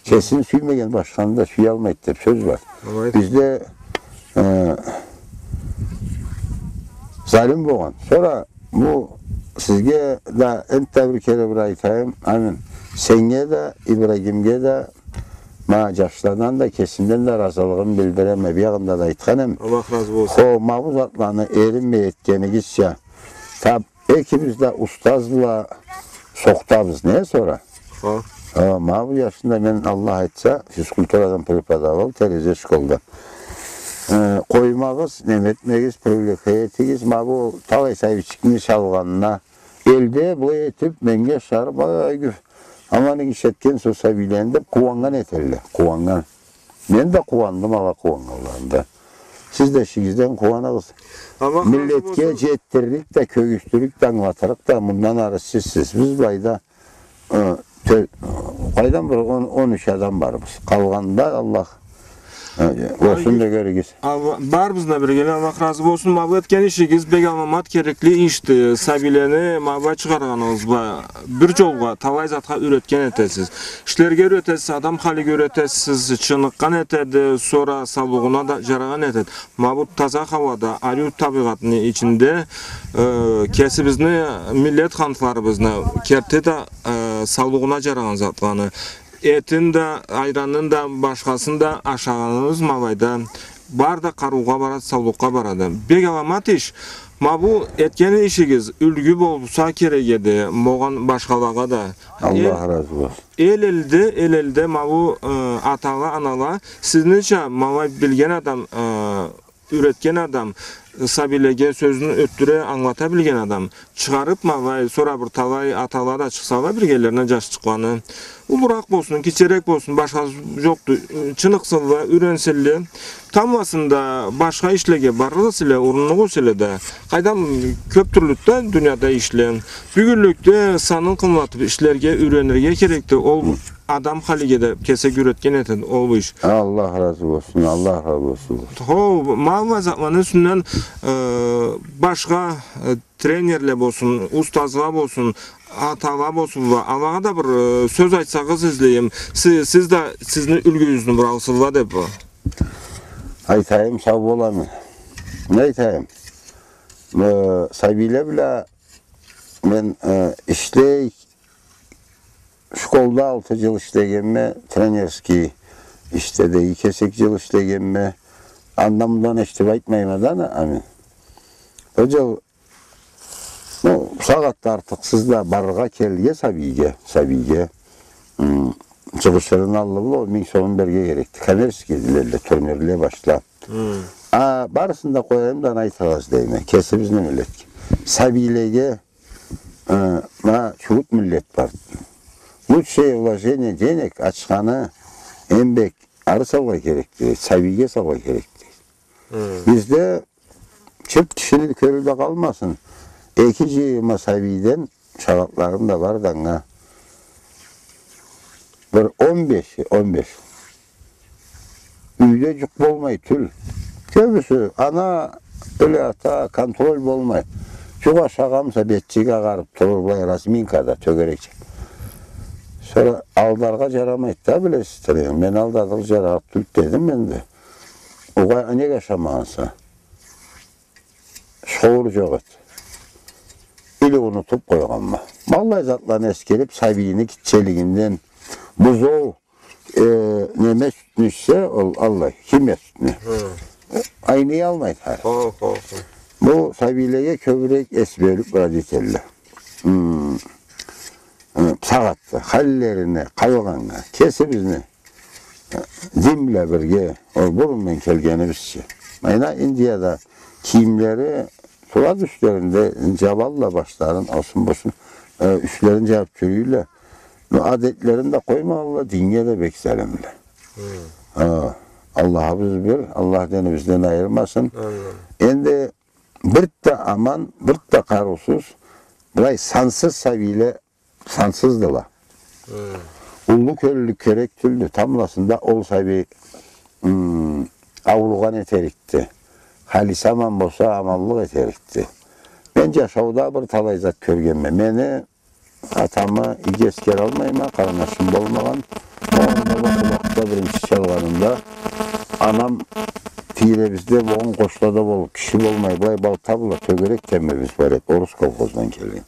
Кесин сюймеген башханы да сюялмайды деп сёз бар. Алайды. Бизде, э, залим болгъан. Сора Бу сизге да энтда бир кере бир айтайым, амин. Сеннге да, Ибрагимге да, ма, жашладан да, кесимден да ыразылыгъымы билдиреме. Биягъында да айтхан эм. Аллах разы болсун. Хо, ма бу затланы эринмей этгенигизча, таб, экибиз да устаз бла сохтабыз, не сора? Хо. А, ма бу джашны да мен, Аллах айтса, физкультурадан преподавал, Терезе школда. Э, къоймагъыз, неме этмегиз, привлекать этигиз, ма бу талай сабийчикни чалгъанына, элде былай этиб, меннге чыгъарыб, ай, гюф, аман иги иш этгенсиз сабийлени деб, къууаннган этелле, къууаннган. Мен да къууандым ала къууаннганларында. Сиз да ишигизден къууаныгъыз. Аллах разы болсун. Миллетге джетдирлик да, кёргюзтюрлюк да, ангылатырыкъ да мындан ары сизсиз. Биз былайда, э, тё-, къайдан бир он, он юч адам барбыз. Къалгъанда Аллах, э, болсун да кёрюгюз. Алла-, барыбызны да биргелей, Аллах разы болсун. Ма бу этген ишигиз бек аламат керекли ишди. Сабийлени ма былай чыгъаргъаныгъыз бла бир джолгъа, талай затха юретген этесиз. Ишлерге юретесиз, адам халиге юретесиз, чыныкъгъан этеди, сора саулугъуна да джарагъан этеди. Ма бу таза хауада, ариу табигъатны ичинде, э, кесибизни, миллет хантларыбызны керти да, э, саулугъуна джарагъан затланы, этин да, айранын да, башхасын да ашагъаныбыз ма былайда бары да къарыугъа барады, саулукъгъа барады. Бек аламат иш. Ма бу этген ишигиз юлгю болса керек эди, могъа, башхалагъа да. Аллах разы болсун. Эл элде, эл элде ма бу, э, атала, анала, сизнича, ма былай билген адам, э, юретген адам, сабийлеге сёзюн ётдюре, ангылата билген адам чыгъарыб, ма былай, сора бир талай атала да чыкъсала биргелерине джашчыкъланы. Уллуракъ болсун, кичирек болсун, башхасы джокъду. Чыныкъсынла, юренсинле. Тамбласында башха ишлеге барыргъа эселе, уруннукъ эселе да. Къайдам, кёб тюрлюдю да дунияда ишле. Бюгюнлюкде санын къымылатыб ишлерге, юренирге керекди. Ол адам халиге да кесек юретген этеди ол бу иш. Аллах разы болсун, Аллах разы болсун. Хо, ма былай затланы юсюнден, э, башха, э, тренерле болсун, устазла болсун, атала болсун, ва алагъа да бир, э, сёз айтсагъыз излейме. Си-, сиз да сизни юлгюгюзню бир алсынла деб. Айтайым, сау болама. Не айтайым? Э, сабийле бла мен, э, ишлей, школда алты джыл ишлегенме, тренерский ишде да эки кесек джыл ишлегенме. Андан-мындан эшитиб айтмайма да, аны, амин. Ол джыл, ну, сагъатда артыкъсыз да барыргъа келирге сабийге, сабийге, м, чыгъышырыны аллы бла он минг сомун берирге керекди. Коммерческий эдиле, турнирле башда. М. А, барысын да къояйым да, аны айтыргъа излейме. Кесибизни миллетге. Сабийлеге, э, ма чуут миллет бар. Лучшее вложение денег, ачханы эм бек ары салыргъа керекди, сабийге салыргъа керекди. М. Бизде чырт кишини кёлю да къалмасын. Эки джыйырма сабийден, шагъатларым да барды анга, бир он беш, он беш. Юйде джукъ болмай тюл. Кёбюсю ана, или ата, контроль болмай. Джукъ ашагъанса, бетчиги агъарыб турур, былай разминкада, тёгерекча. Сора алдаргъа джарамайды да, билесиз, тренер. Мен алдадым, джарарыкъ тюлдю дедим мен да. Огъай, а неге ашамагъанса? Шоур джокъ эди. Или унутуб къойгъанма. Ма аллай затланы эсгериб, сабийни гитчелигинден бузоу, э, неме сютню ичсе, ол аллай, химия сютню. Хы. Айныялмайды. Хо, хо, хо. Бу сабийлеге кёбюрек эс бёлюб родительле. М, э, сагъатда, халлерине, къалгъаннга, кесибизни дин бла бирге, ол бурундан келгенибизча. Мына Индияда кийимлери турады юслеринде, джабалла башларын, алсын-бусун, э, юслерин джабыб джюрюйле. Но адетлерин да къоймагъанла, динге да бек залимле. Хы. Хы, Аллахыбыз бир, Аллах динибизден айырмасын. Амин. Энди бир да аман, бир да къарыусуз, былай сансыз сабийле сансыздыла. Хы. Уллу кёллюлюк керек тюлдю. Тамбласында ол сабий, м, ауругъан этерикди. Халиси аман болса, аманлыкъ этерикди. Мен джашауда бир талай зат кёргенме. Мени атамы иги эсгералмайма, къарнашым болмагъан. Ол анда бир къулакъда биринчи чалгъанымда, анам тийребизде болгъан къошлада болуб, киши болмай, былай балта бла тёгерек теммебиз бар эди, орус колхоздан келген.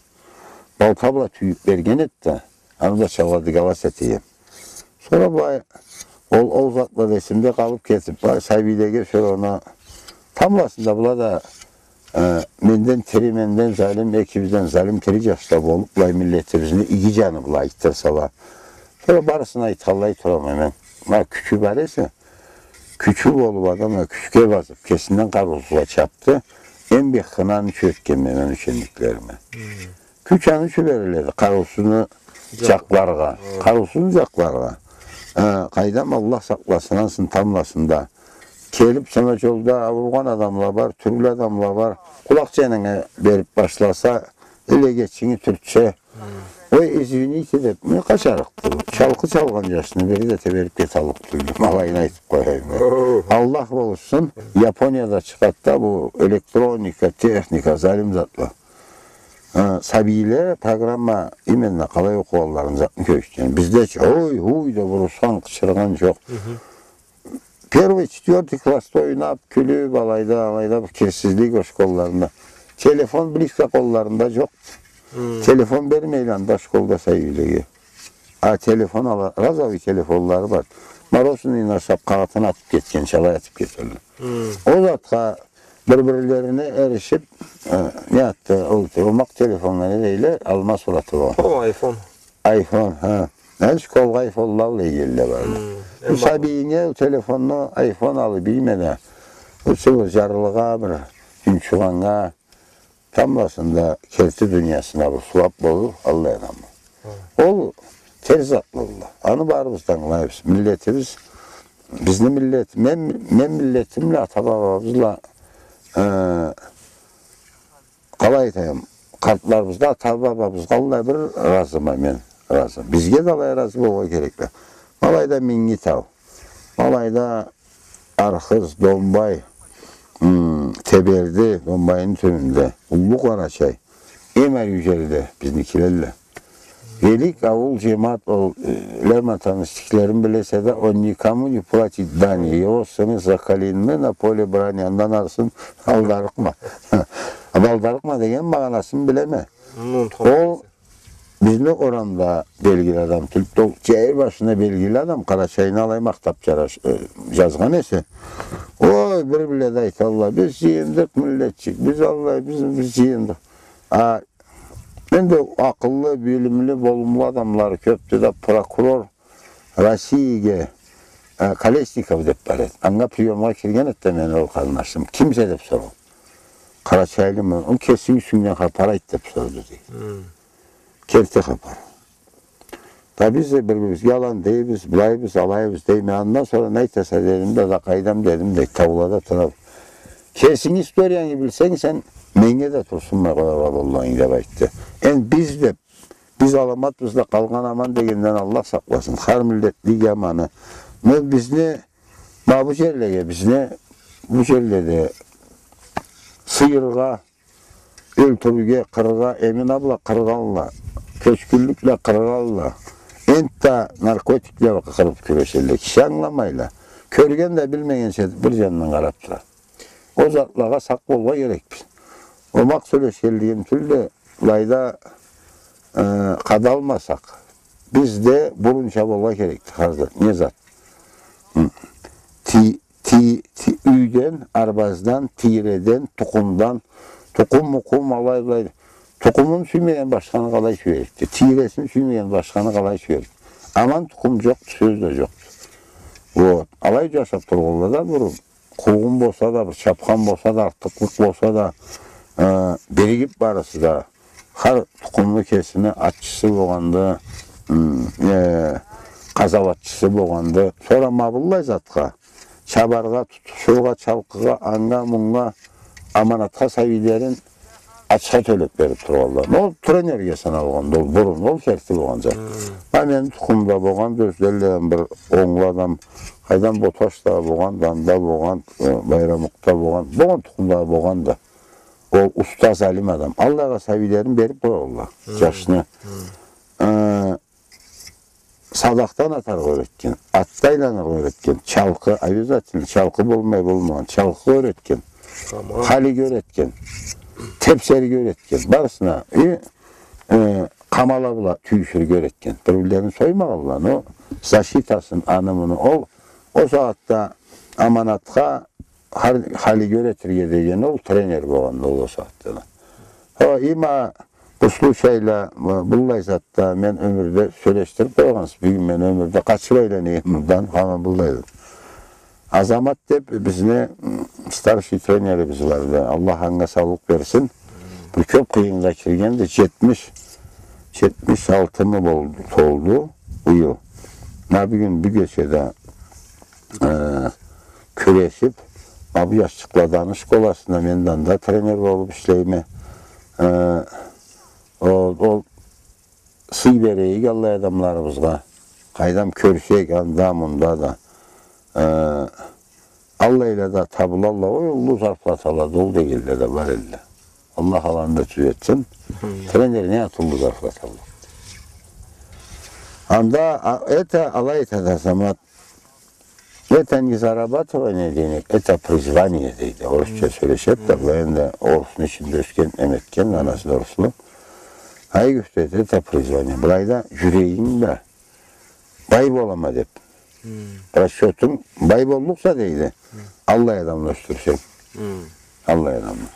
Балта бла тюйюб берген эди да, аны да чала дыгалас этейим. Сора былай, ол, ол затла да эсимде къалыб кетиб, былай, сабийлеге сора аны тамбласында была да, э, менден тири, менден залим, экибизден залим тири джашла болуб, былай, миллетибизни иги джаны бла айтдырсала. Бир барысын айтханлай турама мен. Ма кючю бар эсе, кючю болуп адам, а, кючге басып, кесинден къарыусузгъа чапды. Эм бек хынанч ётгенме мен учениклериме. Кюч аны ючюн бериледи, къарыусузну джакъларгъа. Къарыусузну джакъларгъа. Э, къайдам, Аллах сакъласын, ансы тамбласында. Келип, сама джолда ауругъан адамла бар, тюрлю адамла бар. Къулакъ джанынга берип башласа, элегечинги тюртче. Ой, извините деп, не къачарыкъды бу? Чалкъы чалгъан джашны бири да теберип кеталлыкъ тюлдю. Ма алайын айтып къояйым. Аллах болушсун, Японияда чыгъады да бу электроника, техника, залим затла. Э, сабийле программа именно къалай окъугъанларын, затны кёргюзтген. Бизде чи, ой, уй деп урушхан, къычыргъан джокъ. Первый, четвёртый классда ойнап, кюлюп, алайда, алайда бир кирсизлик ол школларында. Телефон близко къолларында джокъ. Телефон бермейле анда школда сабийлеге. А телефон ала, разовый телефонлары бар. Мороженый ашап, къагъытын атып кетгенча алай атып кетелле. Ол затха бир-бирлерине эришип, э, не затды, ол омакъ телефоннга не дейле, алма сураты болгъан. О, айфон. Айфон, ха. Мен школгъа айфонла бла келелле бары. Бу сабийинге ол телефонну, айфон алып ийме да. Бу суу бир джарлыгъа, бир тюнчюгъаннга, тамбласында керти дуниясына бир сууап болур, аллай адам. Ол терс затлыдыла. Аны барыбыз да ангылайбыз. Миллетибиз, бизни миллет, мен, мен миллетим бла, ата-бабабыз бла, э, къалай айтайым, къартларыбыз да, ата-бабабызгъа аллай бир разыма мен, разы. Бизге да алай разы болургъа керекди. Ма алайда Минги тау. Ма алайда Архыз, Домбай, м, Теберди, Домбайны тюбюнде, Уллу Къарачай, эм ариу джерде бизникилелле. Велик аул, джемат, ол, э, Лермонтовну стихлерин билесе да, он никому не платит дани, его сыны закалены на поле брани, андан арысын алдарыкъма. Алдарыкъма деген магъанасын билеме. Ол бизни орамда белгили адам тюлдю, ол джайыр башында белгили адам, Къарачайны алай махтап джараш-, э, джазгъан эсе. Ой, бир-бирле да айталла, биз джыйындыкъ, миллетчик, биз аллай, биз, биз джыйындыкъ. А, энди акъыллы, билимли, болумлу адамлары кёпдю да, прокурор Россиягъа, э, Колесников деп бар эди. Анга приёмгъа кирген эди да мени ол къарнашым. Кимсе деп соргъан. Къарачайлымы? Ол кесинг юсюнгден хапар айт деп сорду, дейди. Керти хапар. Да биз да бир-бирибизге алан дейбиз, былайбыз, алайбыз дейме. Андан сора не айтаса дедим да, да къайдам дедим да, таулада турабыз. Кесинг историянгы билсенг сен, меннге да турсунмай къояргъа боллукъ эдинг деп айтды. Энди биз деп, биз аламатбыз да, къалгъан аман дегенден Аллах сакъласын. Хар миллетлик аманы. Ма бизни, ма бу джерлеге, бизни бу джерледе сыйыргъа, ёлтюрюрге, къыргъа, Эмин абла къыргъанла, кёчгюнлюк бла къыргъанла, энтда наркотик бла къырып кюрешелле, киши ангыламайла. Кёрген да билмегенча бир джандан къарап турады. Ол затлагъа сакъ болургъа керекбиз. Омакъ сёлешгенлигим тюлдю, былайда, э, къадалмасакъ, биз да бурунча болургъа керекди хар зат. Не зат? Хы. Ти-, ти-, ти-, юйден, арбаздан, тийреден, тукъумдан, тукъум-мукъум, алай-былай. Тукъумун сюймеген башханы къалай сюерикди? Тийресин сюймеген башханы къалай сюерикди? Аман тукъум джокъду, сёз да джокъду. Вот. Алай джашап тургъанла да бурун. Къуугъун болса да, бир чапхан болса да, артыкълыкъ болса да, э, биригип барысы да, хар тукъумну кесини атчысы болгъанды, м, э, къазауатчысы болгъанды. Сора ма быллай затха, чабаргъа, тутушургъа, чалкъыгъа, анга, мунга, аманатха сабийлерин ачха тёлеп берип тургъанла. Ол тренерге саналгъанды, ол бурун, ол керти болгъан зат. Хы. Ма мени тукъумда болгъанды, ёзледен бир онглу адам, къайдам, Боташда болгъанды, анда болгъанды, э, Байрамукъда болгъанды, болгъан тукъумда болгъанды. Ол устаз, алим адам. Аллайгъа сабийлерин берип къоялла, хы, джашны. Хы. Э, Садахдан атаргъа юретген, атда айланыргъа юретген, чалкъы, обязательно чалкъы болмай болмагъан, чалкъыгъа юретген, тамам, халиге юретген, тепсерге юретген, барысына, и, э, къамала бла тюйюшюрге юретген. Бир-бирлерин соймагъанла, но защитасын, аны-муну. Ол, ол сагъатда аманатха хар-, халиге юретирге деген ол тренер болгъанды ол, ол сагъатда да. Хо, има, Бу случайла, быллай затда мен ёмюрде сёлешдирип къойгъансыз. Бюгюн мен ёмюрде къачып айланайым мындан, хаман быллай зат. Азамат деп бизни, м, старший тренерибиз барды. Аллах анга саулукъ берсин. Бир кёп къыйыннга киргенди. Джетмиш, джетмиш алтымы болду, толду быйыл. Ма бюгюн, бу кечеде, э, кюрешип, ма бу джашчыкъладаны школасында мен да анда тренер болуп ишлейме. Э, ол, ол сый берейик аллай адамларыбызгъа. Къайдам, кёрсек, анда, мында да. Э, аллайла да табылалла, ой, уллу зарплатала да ол дегенле да бар элле. Аллах аланы да тюзетсин. Амин. Тренер не зат уллу зарплата алады? Анда, а, это, алай айтады Азамат, это не зарабатывание денег, это призвание, дейди. Орусча сёлешеди да, былай энди орусну ичинде ёсген, неме этген, анасы да оруслу. Ай, кёргюзтеди, это призвание. Былайда джюрегинг да бай болама деп. Расчётунг бай боллукъса, дейди. Аллай адамны ёсдюрсенг. Аллай адамны.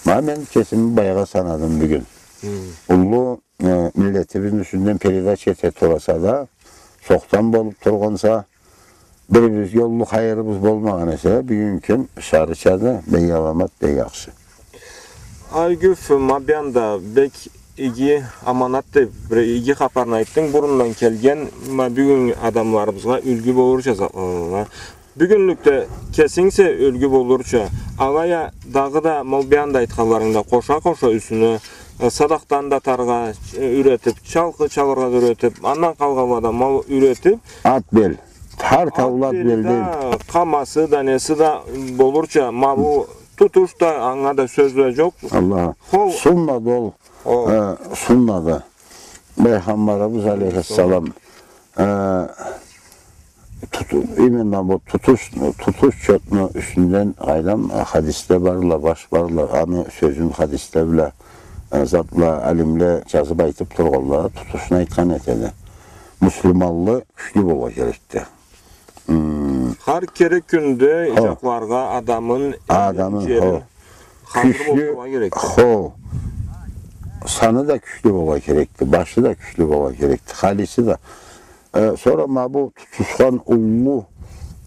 Ма мен кесими байгъа санадым бюгюн. Уллу э, миллетибизни юсюнден передача эте тураса да, сокъдан болуп тургъанса, бирибизге уллу хайырыбыз болмагъан эсе, бюгюн кюн сарычады, бек аламат, бек ахшы. Ай, Гюф, ма бу анда бек иги аманат деп, бир иги хапарны айтдынг, бурундан келген, ма бюгюн адамларыбызгъа юлгю болурча затладан. Бюгюнлюкде кесингсе юлгю болурча, алай а дагъыда ма бу анда айтханларынгда къоша-къоша юсюне, э, садахдан да атаргъа, э, юретип, чалкъы чалыргъа да юретип, андан къалгъанла да ма юретип, ат бел. Хар таулу ат бел да, къамасы да, неси да болурча, ма бу тутуш да, анга да сёз да джокъ. Аллах. Хо. Суннады ол. Хо. Э, суннады. Пайгъамбарыбыз алейхиссалам, э, туту-, именно бу тутуш, тутуш чотну юсюнден къайдам, э, хадисле барла, баш барла, аны сёзюн хадисле бла, э, затла, алимле джазып айтып тургъанла, тутушну айтхан этеди. Муслиманлы кючлю болургъа керекди. Хм. Хар керек кюнде джакъларгъа адамын, адамын, джерин хо. Хазыр болургъа керекди. Кючлю, хо. Саны да кючлю болургъа керекди, башы да кючлю болургъа керекди, халиси да. Э, сора ма бу тутушхан уллу,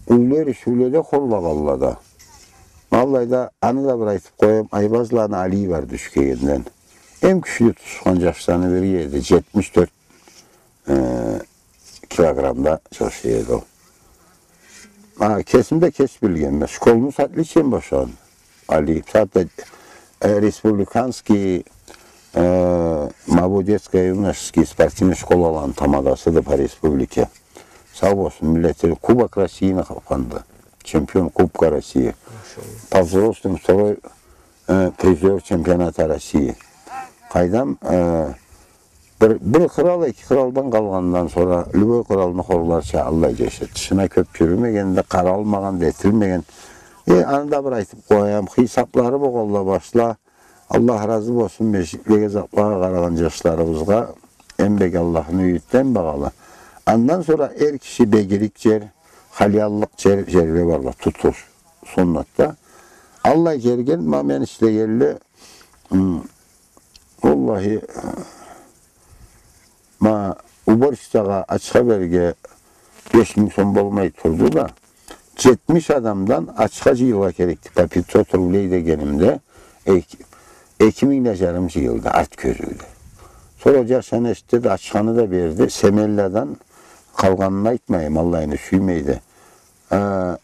уллу эришиуледе хорлагъанла да. Аллай да, аны да бир айтып къояйым, Айбазланы Алий барды Ючкегенден. Эм кючлю тутушхан джашланы бири эди, джетмиш тёрт э, килограммда джашай эди ол. А, кесим да кеч билгенме. Школну с отличием бошагъан. Алий, бусагъатда, э, республиканский, э, ма бу детско-юношеский спортивный школаланы тамадасыды по республике. Сау болсун, миллети, Кубок России къапханды. Чемпион Кубка России. Машаллах. По взрослым второй, э, призёр чемпионата России. Къайдам, э, Бир, бир кърал, эки къралдан къалгъандан сора, любой къралны хорларча аллай джашады. Тышына кёп джюрюмеген да, къаралмагъан да, этилмеген. Э, аны да бир айтып къояйым, хыйсаплары болгъанла башла. Аллах разы болсун, межгитлеге, затлагъа къарагъан джашларыбызгъа эм бек Аллахны юйюден багъалы. Андан сора эр киши бегирик джер, халияллыкъ джер, джерле барла, тутуш, суннатда. Аллай джерге, ма мен ишлегенли, м, Уаллахи, ма, уборщицагъа ачха берирге беш минг сом болмай турду да, джетмиш адамдан ачха джыйылгъа керекди. По пятьсот рублей дегенимде, эки, эки минг да джарым джыйылды, арт кёзюуде. Сора ол джаш аны эшитди да, ачханы да берди, семелладан къалгъанын айтмайым, аллайны сюймейди. Э,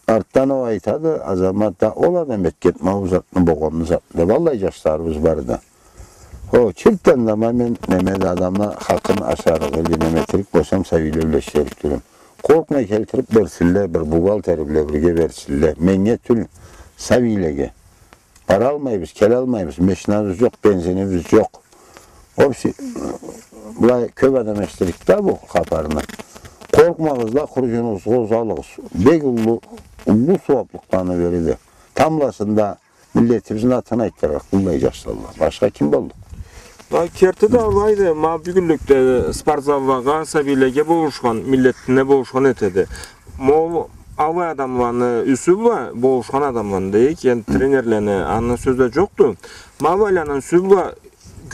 Артдан ол айтады, Азамат да, ол адам этгенди ма ол затны, болгъанны затны, деп, аллай джашларыбыз барды. Хо, чыртдан да ма мен, неме да, адамны хакъын ашарыкъ эди, неме этерик болсам, сабийле бла ишлерик тюлюм. Къоркъмай келтирип берсинле, бир бухгалтер бла бирге берсинле. Меннге тюл, сабийлеге. Баралмайбыз, келалмайбыз, машинабыз джокъ, бензинибиз джокъ. Общий, былай кёп адам эшитирик да бу хапарны. Къоркъмагъыз да, хурджунугъузгъа узалыгъыз. Бек уллу, уллу сууаблыкъланы бириди. Тамбласында миллетибизни атын айтдырырыкъ быллай джашла. Башха ким боллукъ? Ма керти да алайды, ма бюгюнлюкде спортзаллагъа, сабийлеге болушхан, миллетине болушхан этеди. Ма ол алай адамланы юсю бла, болушхан адамланы дейик, энди тренерлени, аны сёз да джокъду. Ма алайланы юсю бла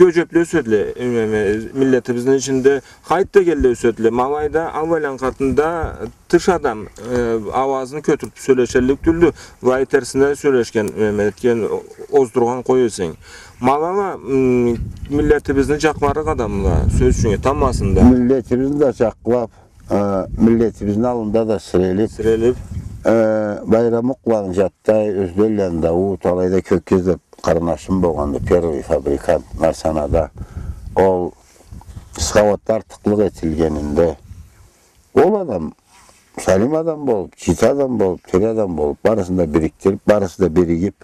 Кёчюп да ёседиле, э, э, миллетибизни ичинде хайт да келле ёседиле. Ма былайда, аллайдан къатында тыш адам, э, ауазын кётюрюп сёлешеллик тюлдю. Былай терсине сёлешген, э, этген, оздургъан къой эсенг. Ма былайда, м, миллетибизни джакъларыкъ адамла, сёз ючюн, тамбла да. Миллетибизни да джакълап, э, миллетибизни аллында да сирелип. Сирелип. Э, Байрамукъланы Джаттай, Ёзденланы Даут, алайда Кёккез деб къарнашым болгъанды, первый фабрикант, Нарсанада. Ол схауатда артыкълыкъ этилгенинде, ол адам, салим адам болуб, джити адам болуб, тёре адам болуб, барысын да бирикдириб, барысы да биригиб,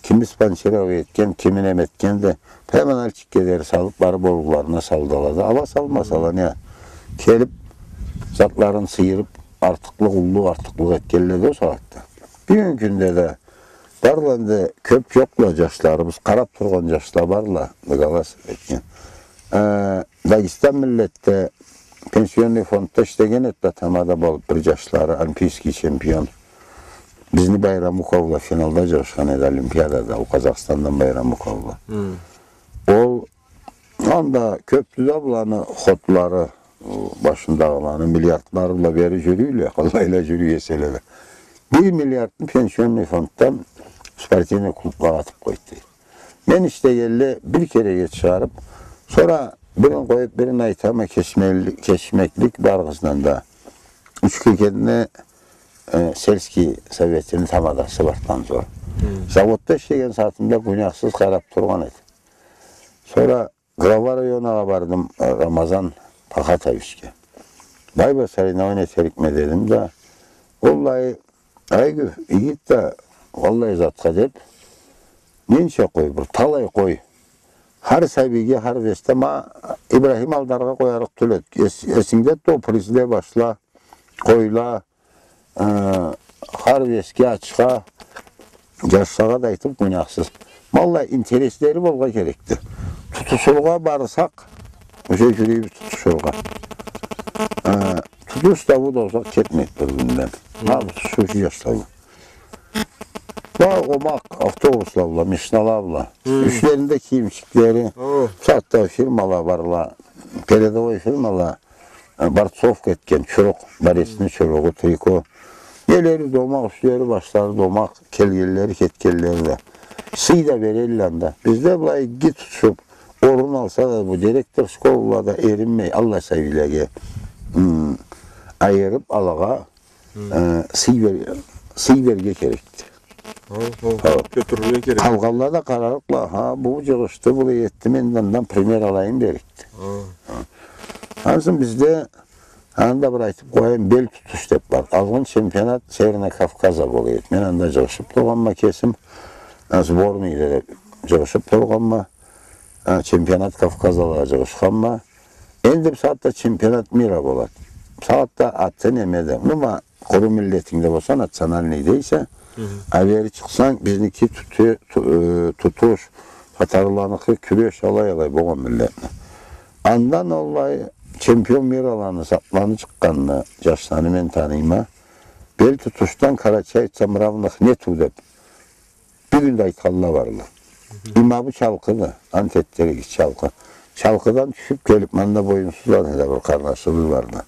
кими спонсировать этген, кими неме этген да, прямо наличикге дери салыб, барыб орлукъларына салдыла да. Ала салмасала, не? Келиб, затларын сыйырыб, артыкълыкъ, уллу артыкълыкъ этгенле да ол сагъатда. Бюгюн кюнде да барла энди, кёб джокъла джашларыбыз, къараб тургъан джашла барла, дагъыла сёлешген. Э, Дагъыстан миллетде пенсионный фондда ишлеген эди да, тамада болуб бир джашлары, олимпийский чемпион. Бизни Байрамукъ бла финалда джарашхан эди олимпиадада, ол Къазахстандан Байрамукъ бла. Хы. Ол, анда кёбдю да быланы ходлары, башындагъыланы миллиардлары бла бери джюрюйле, къаллайла джюрюй эселе да. Бир миллиардны пенсионный фонддан спортивный клубгъа къатыб къойду. Мен ишлегенле бир кереге чыгъарыб, сора бирин къоюб, бирин айтама, кечмели-, кечмеклик барыгъыздан да. Учкекенни, э, сельский советини тамадасы бар, танзор. Хы. Заводда ишлеген сагъатымда гюнахсыз къараб тургъан эди. Сора глава районагъа бардым, э, Рамазан Пахатовичге. Бай, бир соревнование этерикме дедим да, ол былай, Айгюф, игит да, аллай затха деб, ненча къой, бир талай къой. Хар сабийге, хар весде, ма Ибрахим Алдаргъа къоярыкъ тюл эди. Эс-, эсингде тутуп, призле башла, къойла, э, хар весге, ачха, джашлагъа да айтыб, гюнахсыз. Ма аллай интереслери болгъа керекди. Тутушургъа барсакъ, уже джюрюйбюз тутушургъа. Э, тутуш да, бу да узакъ кетмейди бир-биринден. Ма бу тутушурчу джашла бу. Ма омакъ автобусла бла, машинала бла. Хы. Юслеринде кийимчиклери. О. Бусагъатда фирмала барла, передовой фирмала, э, борцовка этген, чурукъ, борецни чуругъу, трико. Эллери да омакъ, юслери, башлары да омакъ, келгенлери, кетгенлери да. Сый да берелле анда. Бизде былай иги тутушуб, орун алса да, бу директор школалада эринмей, аллай сабийлеге, м, айырыб, алагъа Хы. Э, сый бер-, сый берге керекди. Хо, хо. Хо. Кётюрюрге керек. Къалгъанла да къарарыкъла, ха, бу джыгъышды, былай этди, мен да андан пример алайым дерикди. Хо. Ха. Ансы бизде, анда бир айтыб къояйым, бел тутуш деб бар. Алгъын чемпионат Северный Кавказа бола эди. Мен анда джыгъышыб тургъанма кесим, э, сборныйде да джыгъышыб тургъанма, э, чемпионат Кавказа да джыгъышханма. Энди бусагъатда чемпионат мира болады. Бусагъатда аты немеде. Ну, ма, къуру миллетинг да болса, национальный дейсе, хы-хы, а бери чыкъсанг, бизники туту-, ту-, э, тутуш, татарланыкъы кюреш, алай-алай болгъан миллетни. Андан алай чемпион мираланы, затланы чыкъгъанны, джашланы мен таныйма. Бел тутушдан карачаевцам равных нету деб. Бюгюн да айтханла барла. Хы-хы. Има бу Чалкъыды, ант этдиригиз, Чалкъы. Чалкъыдан тюшюб келиб, мында Боюнсуз анда да бир къарнашыбыз барды.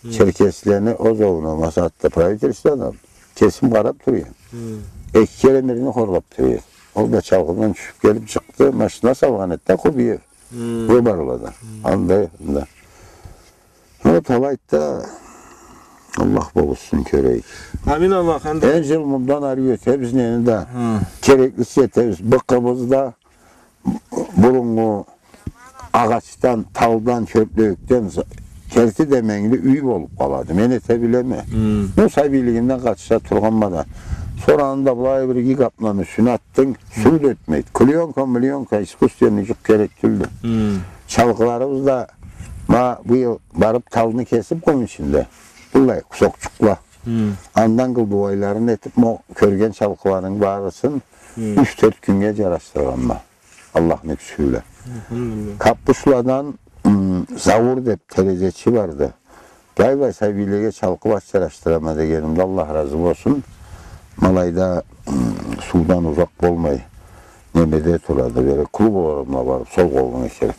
Хы. Черкеслени, ол заманда, ма бусагъатда правительстводан, кесим къараб тура эдим. Хы. Эки кере мирни хорлаб тура эди. Ол да Чалкъыдан тюшюб келиб чыкъды, машина салгъан эди да, Кубиев. Хы. Бу барла да. Хы. Анда, анда. Ол алайды да, Аллах болушсун, кёрейик. Амин, Аллах, энди. Энди джыл мындан ары ётебиз, нени да, хы, кереклисин этебиз. Быкъыбыз да буруннгу агъачдан, талдан, кёплеюкден за-, керти деменгили юй болуб къалады. Мен эте билеме. Хы. Бу сабийлигимден къатыша тургъанма да. Сора анда былай бир иги къапны юсюне атдынг, хы, суу да ётмейди. Клеёнка, млеёнка, искусственный джукъ керек тюлдю. Хы. Чалкъыларыбыз да, ма, быйыл барыб талны кесиб къум ичинде. Быллай кусокчукъла. Хы. Андан къылдыуайларын этиб, ма кёрген чалкъыларыны барысын, хы, юч-тёрт кюннге джарашдыргъанма. Аллахны кючю бла. Альхамдулиллах. Каппушладан, м, Заур деб терезечи барды. Былай-былай сабийлеге чалкъы баш джарашдырама дегенимде, Аллах разы болсун. Ма алайда, м, суудан узакъ болмай. немеде турады, бери клуб орунуна барып, сол къолуна келип.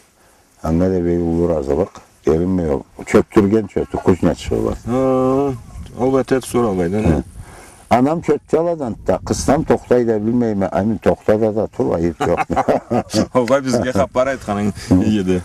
Анга да бек уллу ыразылыкъ. Эрим чёптюрген чёптю, кузнечик болуп. Хы, албетте, сора алайды, не? Хы. Анам чётчаладан да, къыснам тохтай да билмейме, амин, тохтада да тур, айып жокъ. Огъай, бизге хапар айтханынг иги эди.